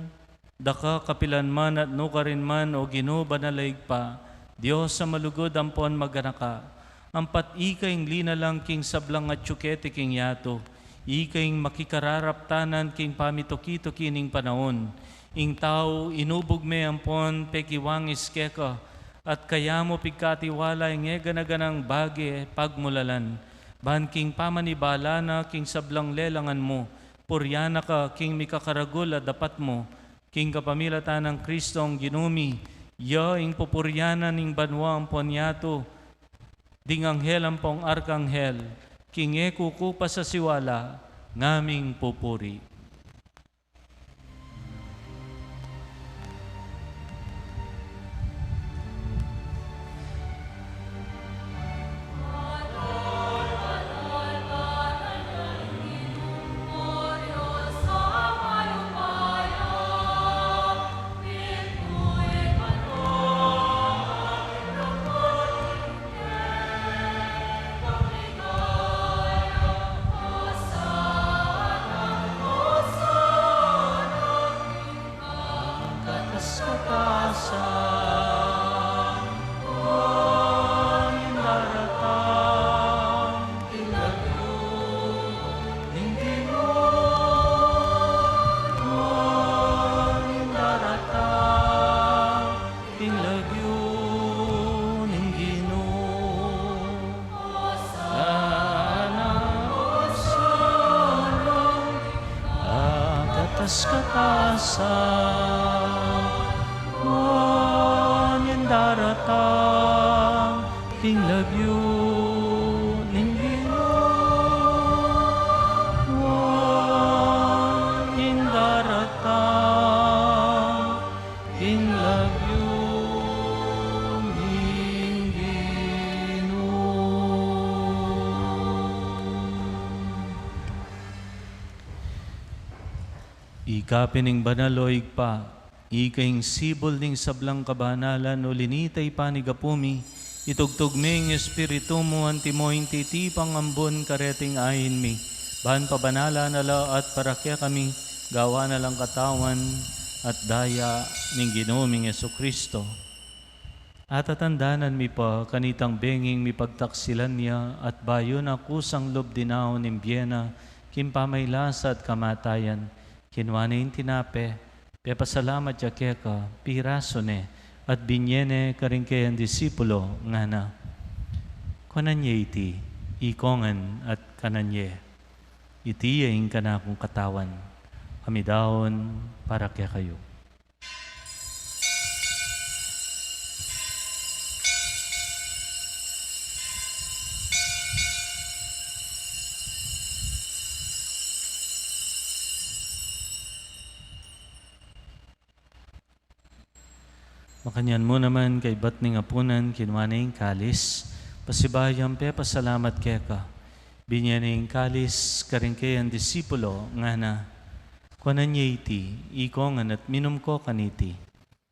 da ka kapilan man at nukarin man, O Ginu, banal a Ibpa, Dios a malugud ampon maganaka. Ampat ika ing linalang king sablang atyu keti king yatu, ika ing makikararaptanan king pamituki-tuki ning panaun. Ing tau inubug me ampon pekiwangis keka, at kaya mu pigkatiwala ing e gana-ganang bage pagmulalan, ban king pamanibala na king sablang lelangan mu, purian na ka king mikakaragul a dapat mu, king kapamilatan nang Kristong Ginu mi. Ya ing pupurian na ning banua ampon yatu, ding anghel ampong arkanghel, king e kukupas a siwala, ngaming pupuri. Angkat na sa kataas-taas, nuan ing daratang king lagyu ning Ginu, nuan ing daratang king lagyu ning Ginu. Sana, sana, angkat na sa kataas-taas, nuan ing daratang king lagyu ning Ginu, nuan ing daratang king lagyu ning Ginu. Ika pin ing banal, o Ibpa, ika ing sibul ning sablang kabanalan, uli na nita ipanyawad mi, itubud me ing Espiritu mu, antimo ing titipang ambun kareting ain mi, ban pabanalan na la at para kekami, gawan na lang katawan at daya ning Ginu ming Jesucristo. Atatandanan mi pa kanitang benging mipagtaksilan ya, at bayu na kusang lub dinaun ing bie na king pamaylasa at kamatayan, kinua ne ing tinape, pepasalamat ya keka, pirasu ne, at binye ne karing kayang disipulo, ngana: Kuanan ye iti, ikongan, at kanan ye. Iti ya ing kanakung katawan, a midaun para kekayu. Makanyan mu naman, kaybat ning apunan, kinua ne ing kalis, pasibayu yang pepasalamat keka, binye ne ing kalis karing kayang disipulo, ngana: Kuanan ye iti, ikongan, at minum ko kaniti.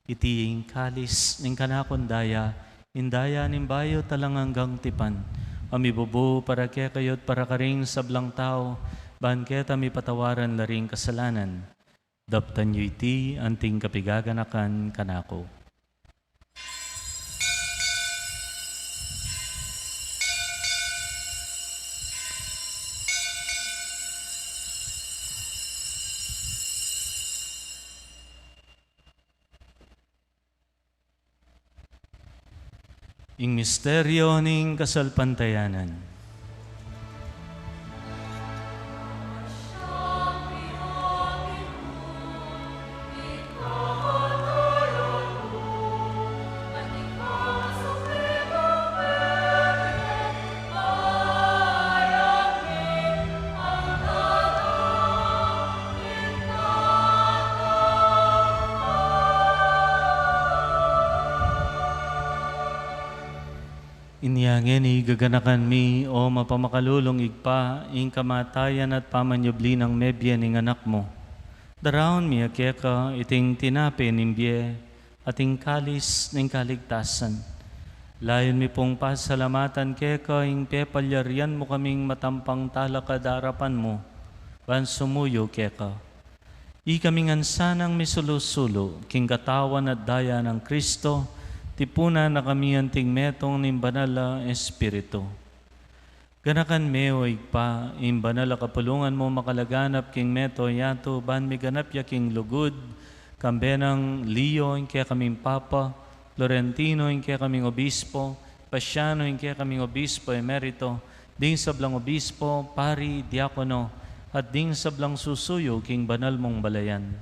Iti ing kalis ning kanakung daya, ing daya ning bayu at alang anggang tipan, a mibubu para kekayu at para karing sablang tau, ban keta mipatawaran la ring kasalanan. Daptan yu iti anting kapigaganakan kanaku. Ing misteryo ning kasalpantayanan. Inya ngeni gaganakan mi, o mapamakalulung Ibpa, ing kamatayan at pamanyubli nang mebie ning Anak mu. Daraun mi ya keka iting tinape ning bie at ing kalis ning kaligtasan. Layun mi pung pasalamatan keka ing pepalyarian mu kaming matampang talakad king arapan mu, ban sumuyu keka. Ikami ngan sanang misulu-sulu king katawan at daya nang Kristo, tipunan na kami anting metung ning Banal a Espiritu. Ganakan me, o Ibpa, ing banal a kapulungan mu makalaganap king mabilug a yatu, ban miganap ya king lugud, kambe nang Leo, ing kekaming Papa, Florentino, ing kekaming Obispo, Paciano, ing kekaming Obispo Emerito, ding sablang obispo, pari, diakono, at ding sablang susuyu king banal mung balayan.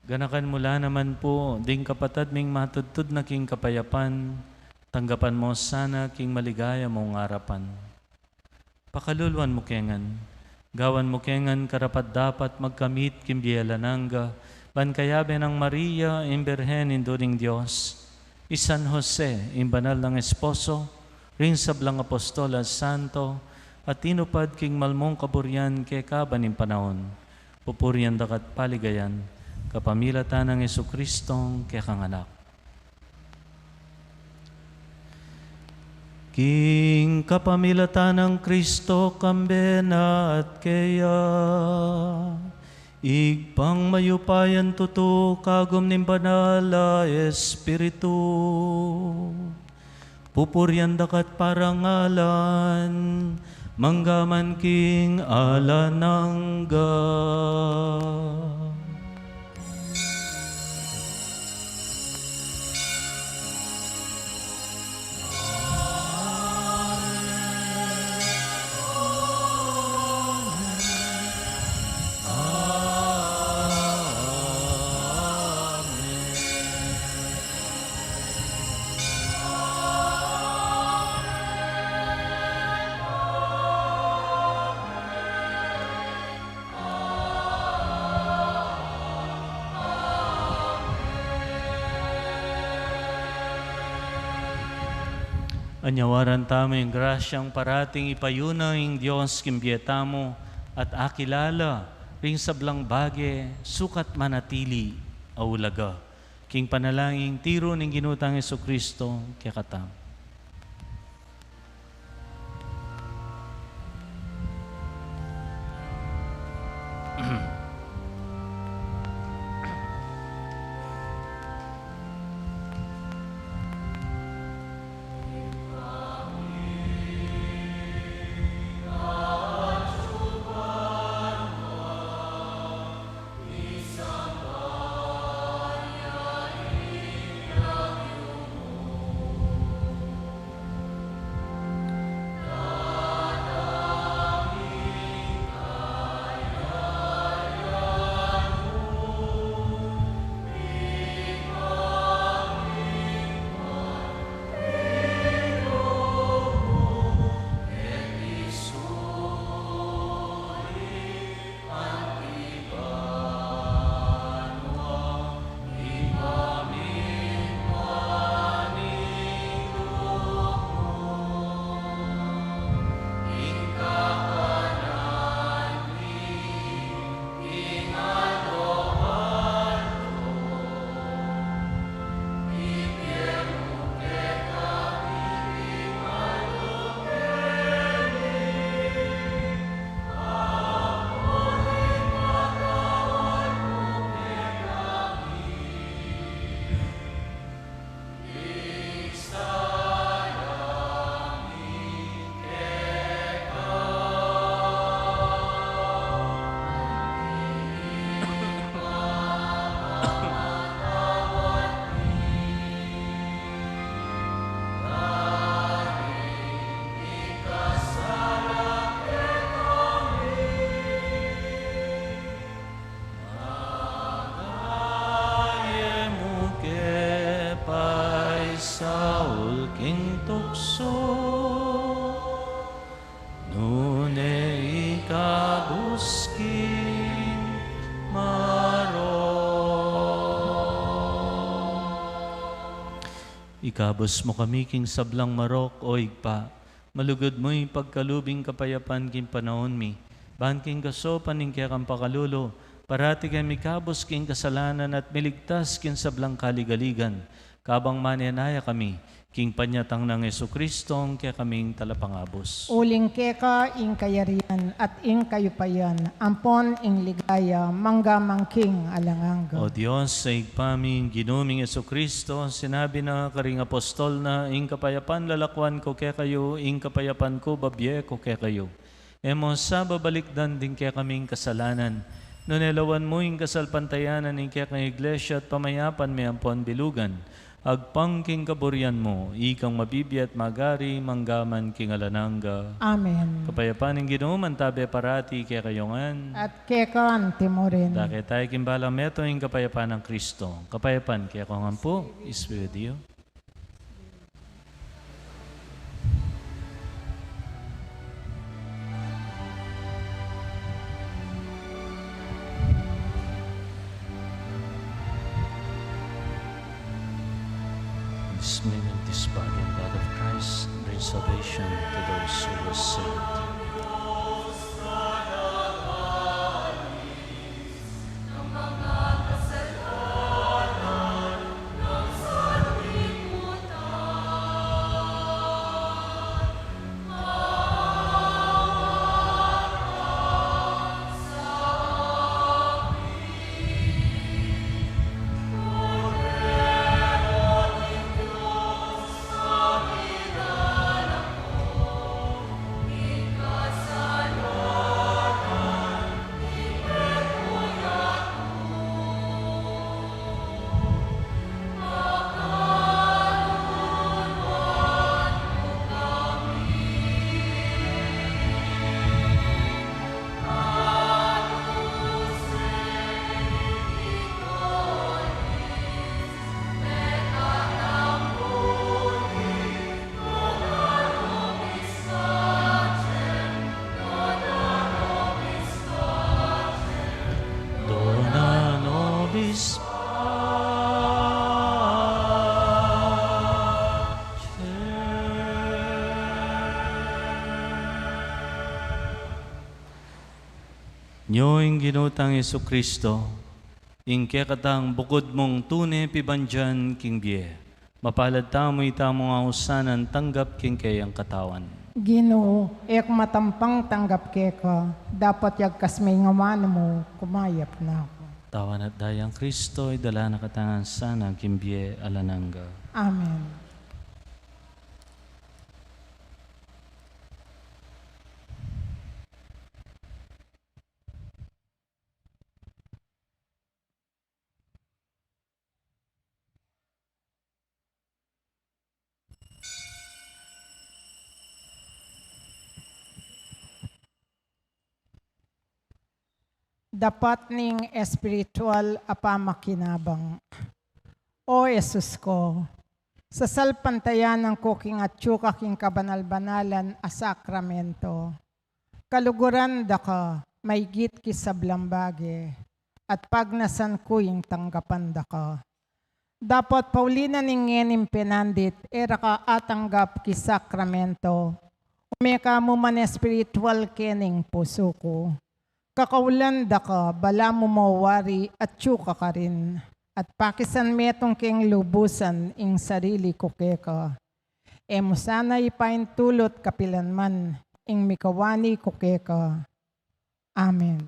Ganakan mu la naman pu ding kapatad ming matudtud na king kapayapan, tanggapan mu sana king maligaya mung arapan. Pakaluluan mu ke ngan, gawan mu ke ngan karapat-dapat magkamit king bie alang angga, ban kayabe nang Maria, ing Birhen, Indu ning Dios, i San Jose, ing banal nang esposo, ring sablang apostol at santo, a tinupad king malmung kaburian keka ban ning panaun, pupurian da ka at paligayan, kapamilatan nang Jesucristong kekang Anak. King kapamilatan nang Kristo, kambe na at keya, Ibpang mayupayang tutu, kagum ning Banal a Espiritu, pupurian da ka at parangalan, mangga man king alang angga. Anyawaran tamu ing grasyang parating ipayun na ning Dios king bie tamu, at akilala ring sablang bage sukat manatili a ulaga. King panalangin ning tiru ning Ginu tang Jesucristo kekatamu. Ikabus mu kami king sablang marok, O Ibpa, malugud mu ipagkalub ing kapayapan king panaun mi, ban king kasaupan ning kekang pakalulu, parati kaming mikabus king kasalanan at miligtas king sablang kaligaligan, kabang manenaya kami king panyatang nang Jesucristo, ing kekaming Talapangabus. Uling keka ing kayarian at ing kayupayan, ampon ing ligaya, mangga man king alang angga. O Dios, Ibpa mi, ing Ginu ming Jesucristo, sinabi na karing apostol na, "Ing kapayapan lalakwan ku kekayu, ing kapayapan ku babie ku kekayu." E mu sa babalikdan ding kekaming kasalanan, nune lawan mu ing kasalpantayanan ning kekang Iglesia at pamayapan me ampon bilugan, agpang king kaburian mu, ikang mabibie at magari, mangga man king alang angga. Amen. Kapayapan ning Ginu mantabe parati kekayu ngan. At keka anti mu rin. Dake taya king balang metung ing kapayapan nang Kristo. Kapayapan kekayu ngan pu, Espiritu. This moment, this body and blood of Christ bring salvation to those who are saved. Dona nobis pacem. Nyo ing Ginu tang Jesucristo, ing kekatang bukud mung tune pibandian king bie. Mapalad tamu itamu ngan ausan a tanggap king keyang katawan. Ginu, e ku matampang tanggap keka, dapot yagkas me ing amanu mu, kumayap na ku. Katawan at dayang Kristo, idala na katamu ngan sana king bie alang angga. Amen. Dapat ning espiritual a pamakinabang. O Jesus ko, sasalpantayanan ku king atyu ka king kabanal-banalan a sakramento. Kaluguran da ka, maigit ki sablang bage, at pagnasan ku ing tanggapan da ka. Dapot pauli na ning ngening penandit, e ra ka atanggap ki sakramento, ume ka mu man espiritual kening pusu ku. Kakaulan da ka, balamu mo wari atyu ka karin, at pakisan metung keng lubusan ing sarili ku keka. E mu sana ipaintulut kapilan man ing mikawani ku keka. Amen.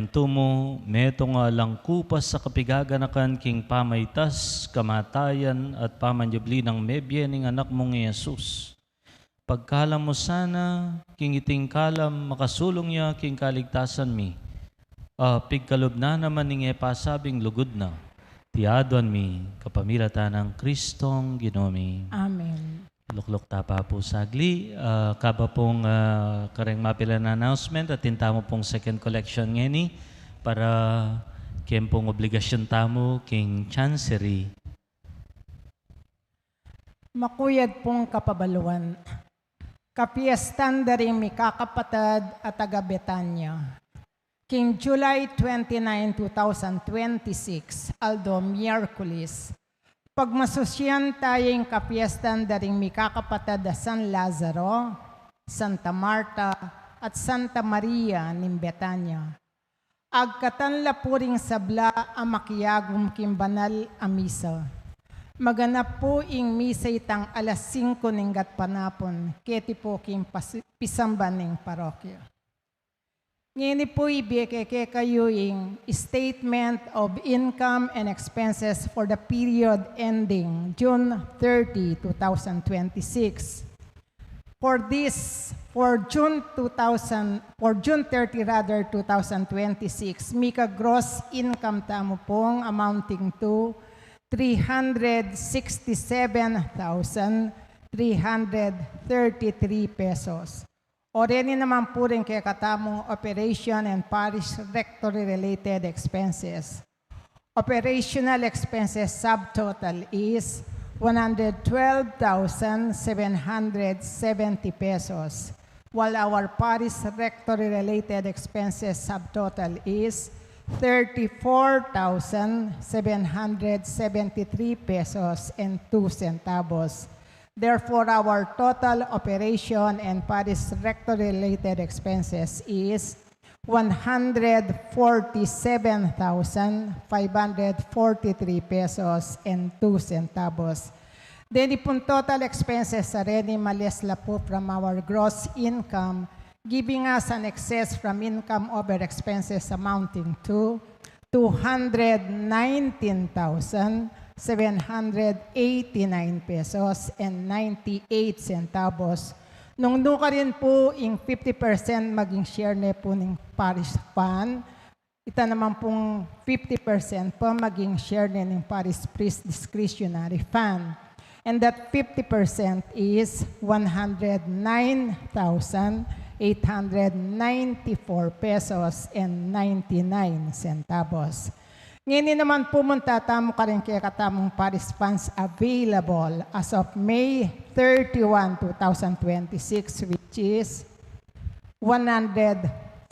Tumu, metung a alang kupas a kapigaganakan king pamaitas, kamatayan, at pamanyubli nang mebie ning Anak mung i Jesus. Pagkalam mu sana, king iting kalam makasulung ya king kaligtasan mi. A, pigkalub na naman ning e pasabing lugud na. Iti aduan mi, kapamilatan nang Kristong Ginu mi. Amen. Lukluk ta pa pu sagli, ah, kaba pung, ah, kareng mapilan a announcement, atin tamu pung second collection ngeni para keng pung obligasyun tamu king chancery. Makuyad pung kapabaluan. Kapiestan da ring mikakapatad a taga Betania. King July twenty-nine, two thousand twenty-six, aldo Miyerkules, pagmasusian taya ing kapiestan da ring mikakapatad a San Lazaro, Santa Marta, at Santa Maria ning Betania. Agkatan la pu ring sabla a makiagum king banal a misa. Maganap pu ing misa itang alas singko ning gatpanapun, keti pu king pas-, pisamban ning parokya. Ngeni pu ibie ke kekayu ing statement of income and expenses for the period ending June thirty, two thousand twenty-six. For this, for June two thousand, for June thirty rather, two thousand twenty-six, mika gross income tamu pung amounting to three hundred sixty-seven thousand three hundred thirty-three pesos. O reni naman pu ring kekatamung operation and parish rectory related expenses. Operational expenses subtotal is one hundred twelve thousand seven hundred seventy pesos, while our parish rectory related expenses subtotal is thirty-four thousand seven hundred seventy-three pesos and two centavos. Therefore, our total operation and parish rector-related expenses is one hundred forty-seven thousand five hundred forty-three pesos and two centavos. Then, ipun total expenses a reni ma-less la pu from our gross income, giving us an excess from income over expenses amounting to two hundred nineteen thousand seven hundred eighty-nine pesos and ninety-eight centavos. Nung nukarin pu ing fifty percent maging share ne pu ning parish fund, ita naman pung fifty percent pu maging share ne ning parish priest discretionary fund. And that fifty percent is one hundred nine thousand eight hundred ninety-four pesos and ninety-nine centavos. Ngeni naman pumunta tamu karing kekatamung parish funds available as of May thirty-one, two thousand twenty-six, which is one hundred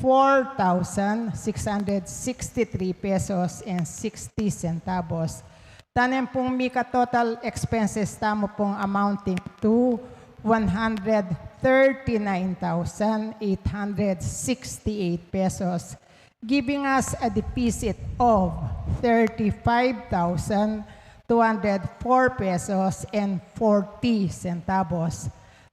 four thousand six hundred sixty-three pesos and sixty centavos. Tanem pung mika total expenses tamu pung amounting to one hundred thirty-nine thousand eight hundred sixty-eight pesos, giving us a deficit of thirty-five thousand two hundred four pesos and forty centavos.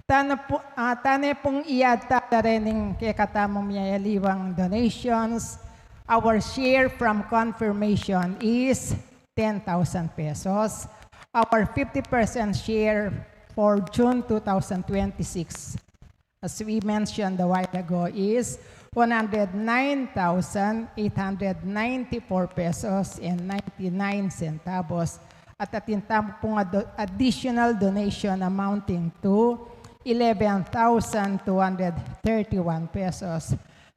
Tane pu, ah, tane pung i-add ta la rening kekatamung miyayaliwang donations. Our share from confirmation is ten thousand pesos. Our fifty percent share for June two thousand twenty-six, as we mentioned a while ago, is one hundred nine thousand eight hundred ninety-four pesos and ninety-nine centavos. At atin tamu pung ado-, additional donation amounting to eleven thousand two hundred thirty-one pesos.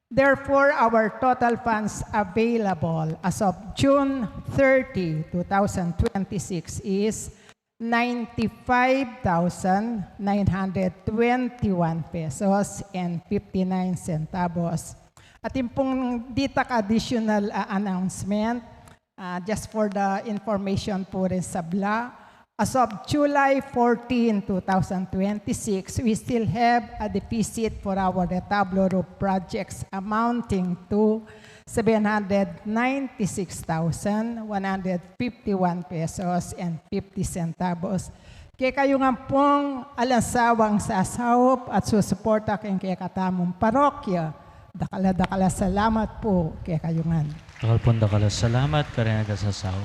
Therefore, our total funds available as of June thirty, two thousand twenty-six is ninety-five thousand nine hundred twenty-one pesos and fifty-nine centavos. Atin pung ditak additional, ah, announcement, ah, just for the information pu ring sabla. As of July fourteen, two thousand twenty-six, we still have a deficit for our retablo roof projects amounting to seven hundred ninety-six thousand one hundred fifty-one pesos and fifty centavos. Kekayu ngan pung alang sawang sasaup at susuporta king kekatamung parokya, Dakal a dakal a salamat pu kekayu ngan. Dakal pung dakal a salamat, kareng agasasaup.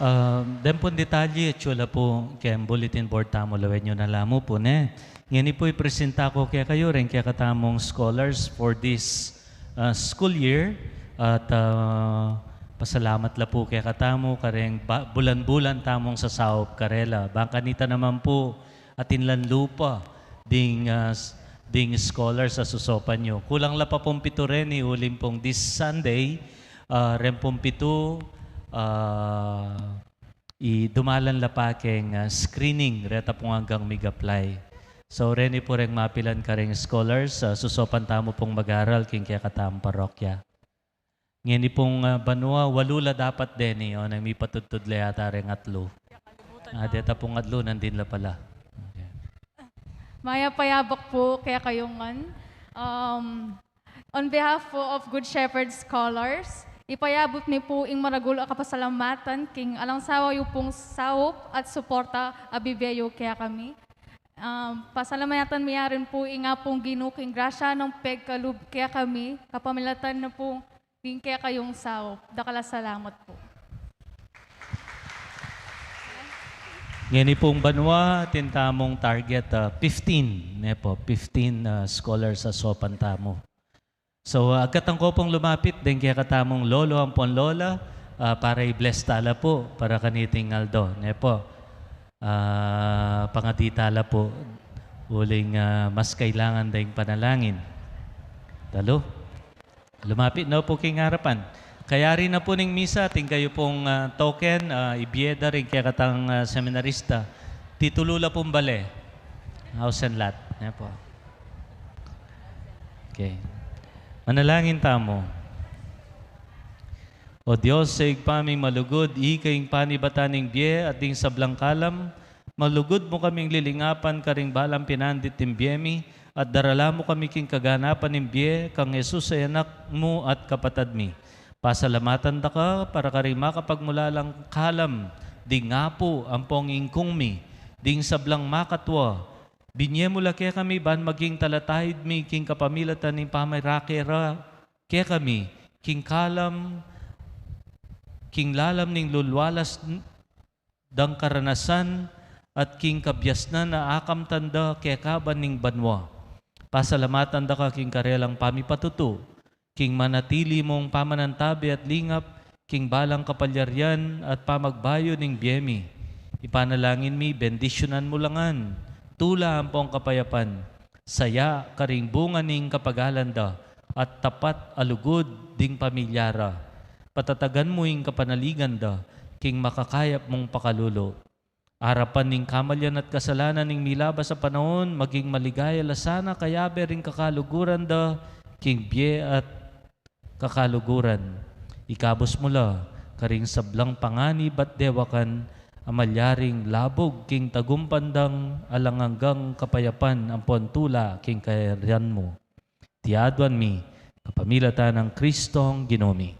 Ah, deng pung detalye, atyu la pu keng bulletin board tamu, lawen yu na la mu pu, ne? Ngeni pu, ipresenta ku kekayu reng kekatamung scholars for this, ah, school year. At, ah, pasalamat la pu kekatamu kareng ba-, bulan-bulan tamung sasaup karela. Bang kanita naman pu, atin lang lupa ding, ah, s-, ding scholars a susopan yu. Kulang la pa pung pitu reni, uling pung this Sunday, ah, reng pung pitu, ah, i dumalan la pa keng, ah, screening, reta pung anggang mig-apply. So, reni pu reng mapilan kareng scholars, ah, susopan tamu pung mag-aral king kekatamung parokya. Ngeni pung, ah, banua, walu la dapat deni, o, nang mipatudtud la yata reng atlu. Ah, deta pung atlu, nandin la pala. Okay. Mayap a yabak pu kekayu ngan. Um, on behalf pu of Good Shepherd Scholars, ipayabut mi pu ing maragul a kapasalamatan king alang sawa yu pung saup at suporta a bibie yu kekami. Um, pasalamatan mi ya rin pu ing Apung Ginu king grasya nang pigkalub kekami, kapamilatan na pu ning kekayung saup. Dakal a salamat pu. Ngeni pung banua, atin tamung target, ah, fifteen, ne pu, fifteen, ah, scholars a saupan tamu. So, ah, agkatan ku pung lumapit deng kekatamung lolo ampon lola, ah, para i-bless tala pu, para kaniting aldo, ne pu. Ah, pangadi tala pu, uling, ah, mas kailangan da ing panalangin. Talu. Lumapit na pu king arapan. Kayari na pu ning misa, atin kayu pung, ah, token, ah, ibie da ring kekatang, ah, seminarista. Titulu la pung bale. House and lot. Yan pu. Okay. Manalangin tamu. O Dios, sa Ibpa ming malugud, ika ing panibatan ning bie at ding sablang kalam, malugud mu kaming lilingapan karing balang pinandit ning bie mi, at darala mu kami king kaganapan ning bie kang Jesus a Anak mu at kapatad mi. Pasalamatan da ka para karing makapagmulalang kalam ding Apu ampong Ingkung mi, ding sablang makatua, binie mu la kekami ban maging talataid mi king kapamilatan ning pamarake ra kekami king kalam, king lalam ning lulwalas dang karanasan at king kabiasnan a akamtan da kekaban ning banua. Pasalamatan da ka king karelang pamipatutu, king manatili mung pamanantabe at lingap, king balang kapalyarian at pamagbayu ning bie mi. Ipanalangin mi, bendisyunan mu la ngan, tula ampong kapayapan, saya karing bunga ning kapagalan da, at tapat a lugud ding pamilya ra. Patatagan mu ing kapanaligan da, king makakayap mung pakalulu. Arapan ning kamalian at kasalanan ning milabas a panaun, maging maligaya la sana kayabe ring kakaluguran da, king bie at kakaluguran. Ikabus mu la karing sablang panganib at dewakan a malyaring labug king tagumpandang alang anggang kapayapan ampon tula king kayarian mu. Iti aduan mi kapamilatan nang Kristong Ginu mi.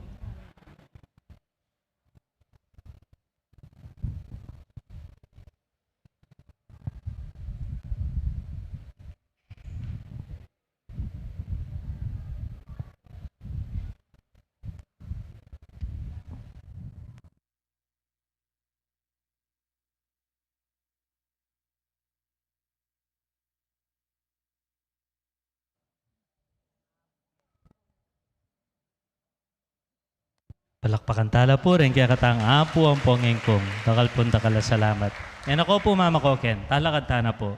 Palakpakan tala pu ring kekatang Apu ampong Ingkung. Dakal pung dakal a salamat. E na ko pu mamakoken, talakad tana pu.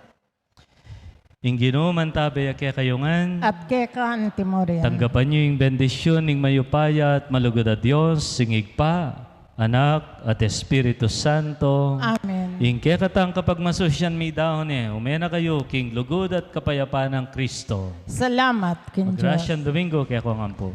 Ing Ginu mantabe ya kekayu ngan. At keka anti mu rin. Tanggapan yu ing bendisyun ning mayupaya at malugud a Dios, ing Ibpa, Anak, at Espiritu Santo. Amen. Ing kekatang kapagmasusyan midaun ne, ume na kayu king lugud at kapayapan nang Kristo. Salamat king Dios. Magrasyang Domingo kekongan pu.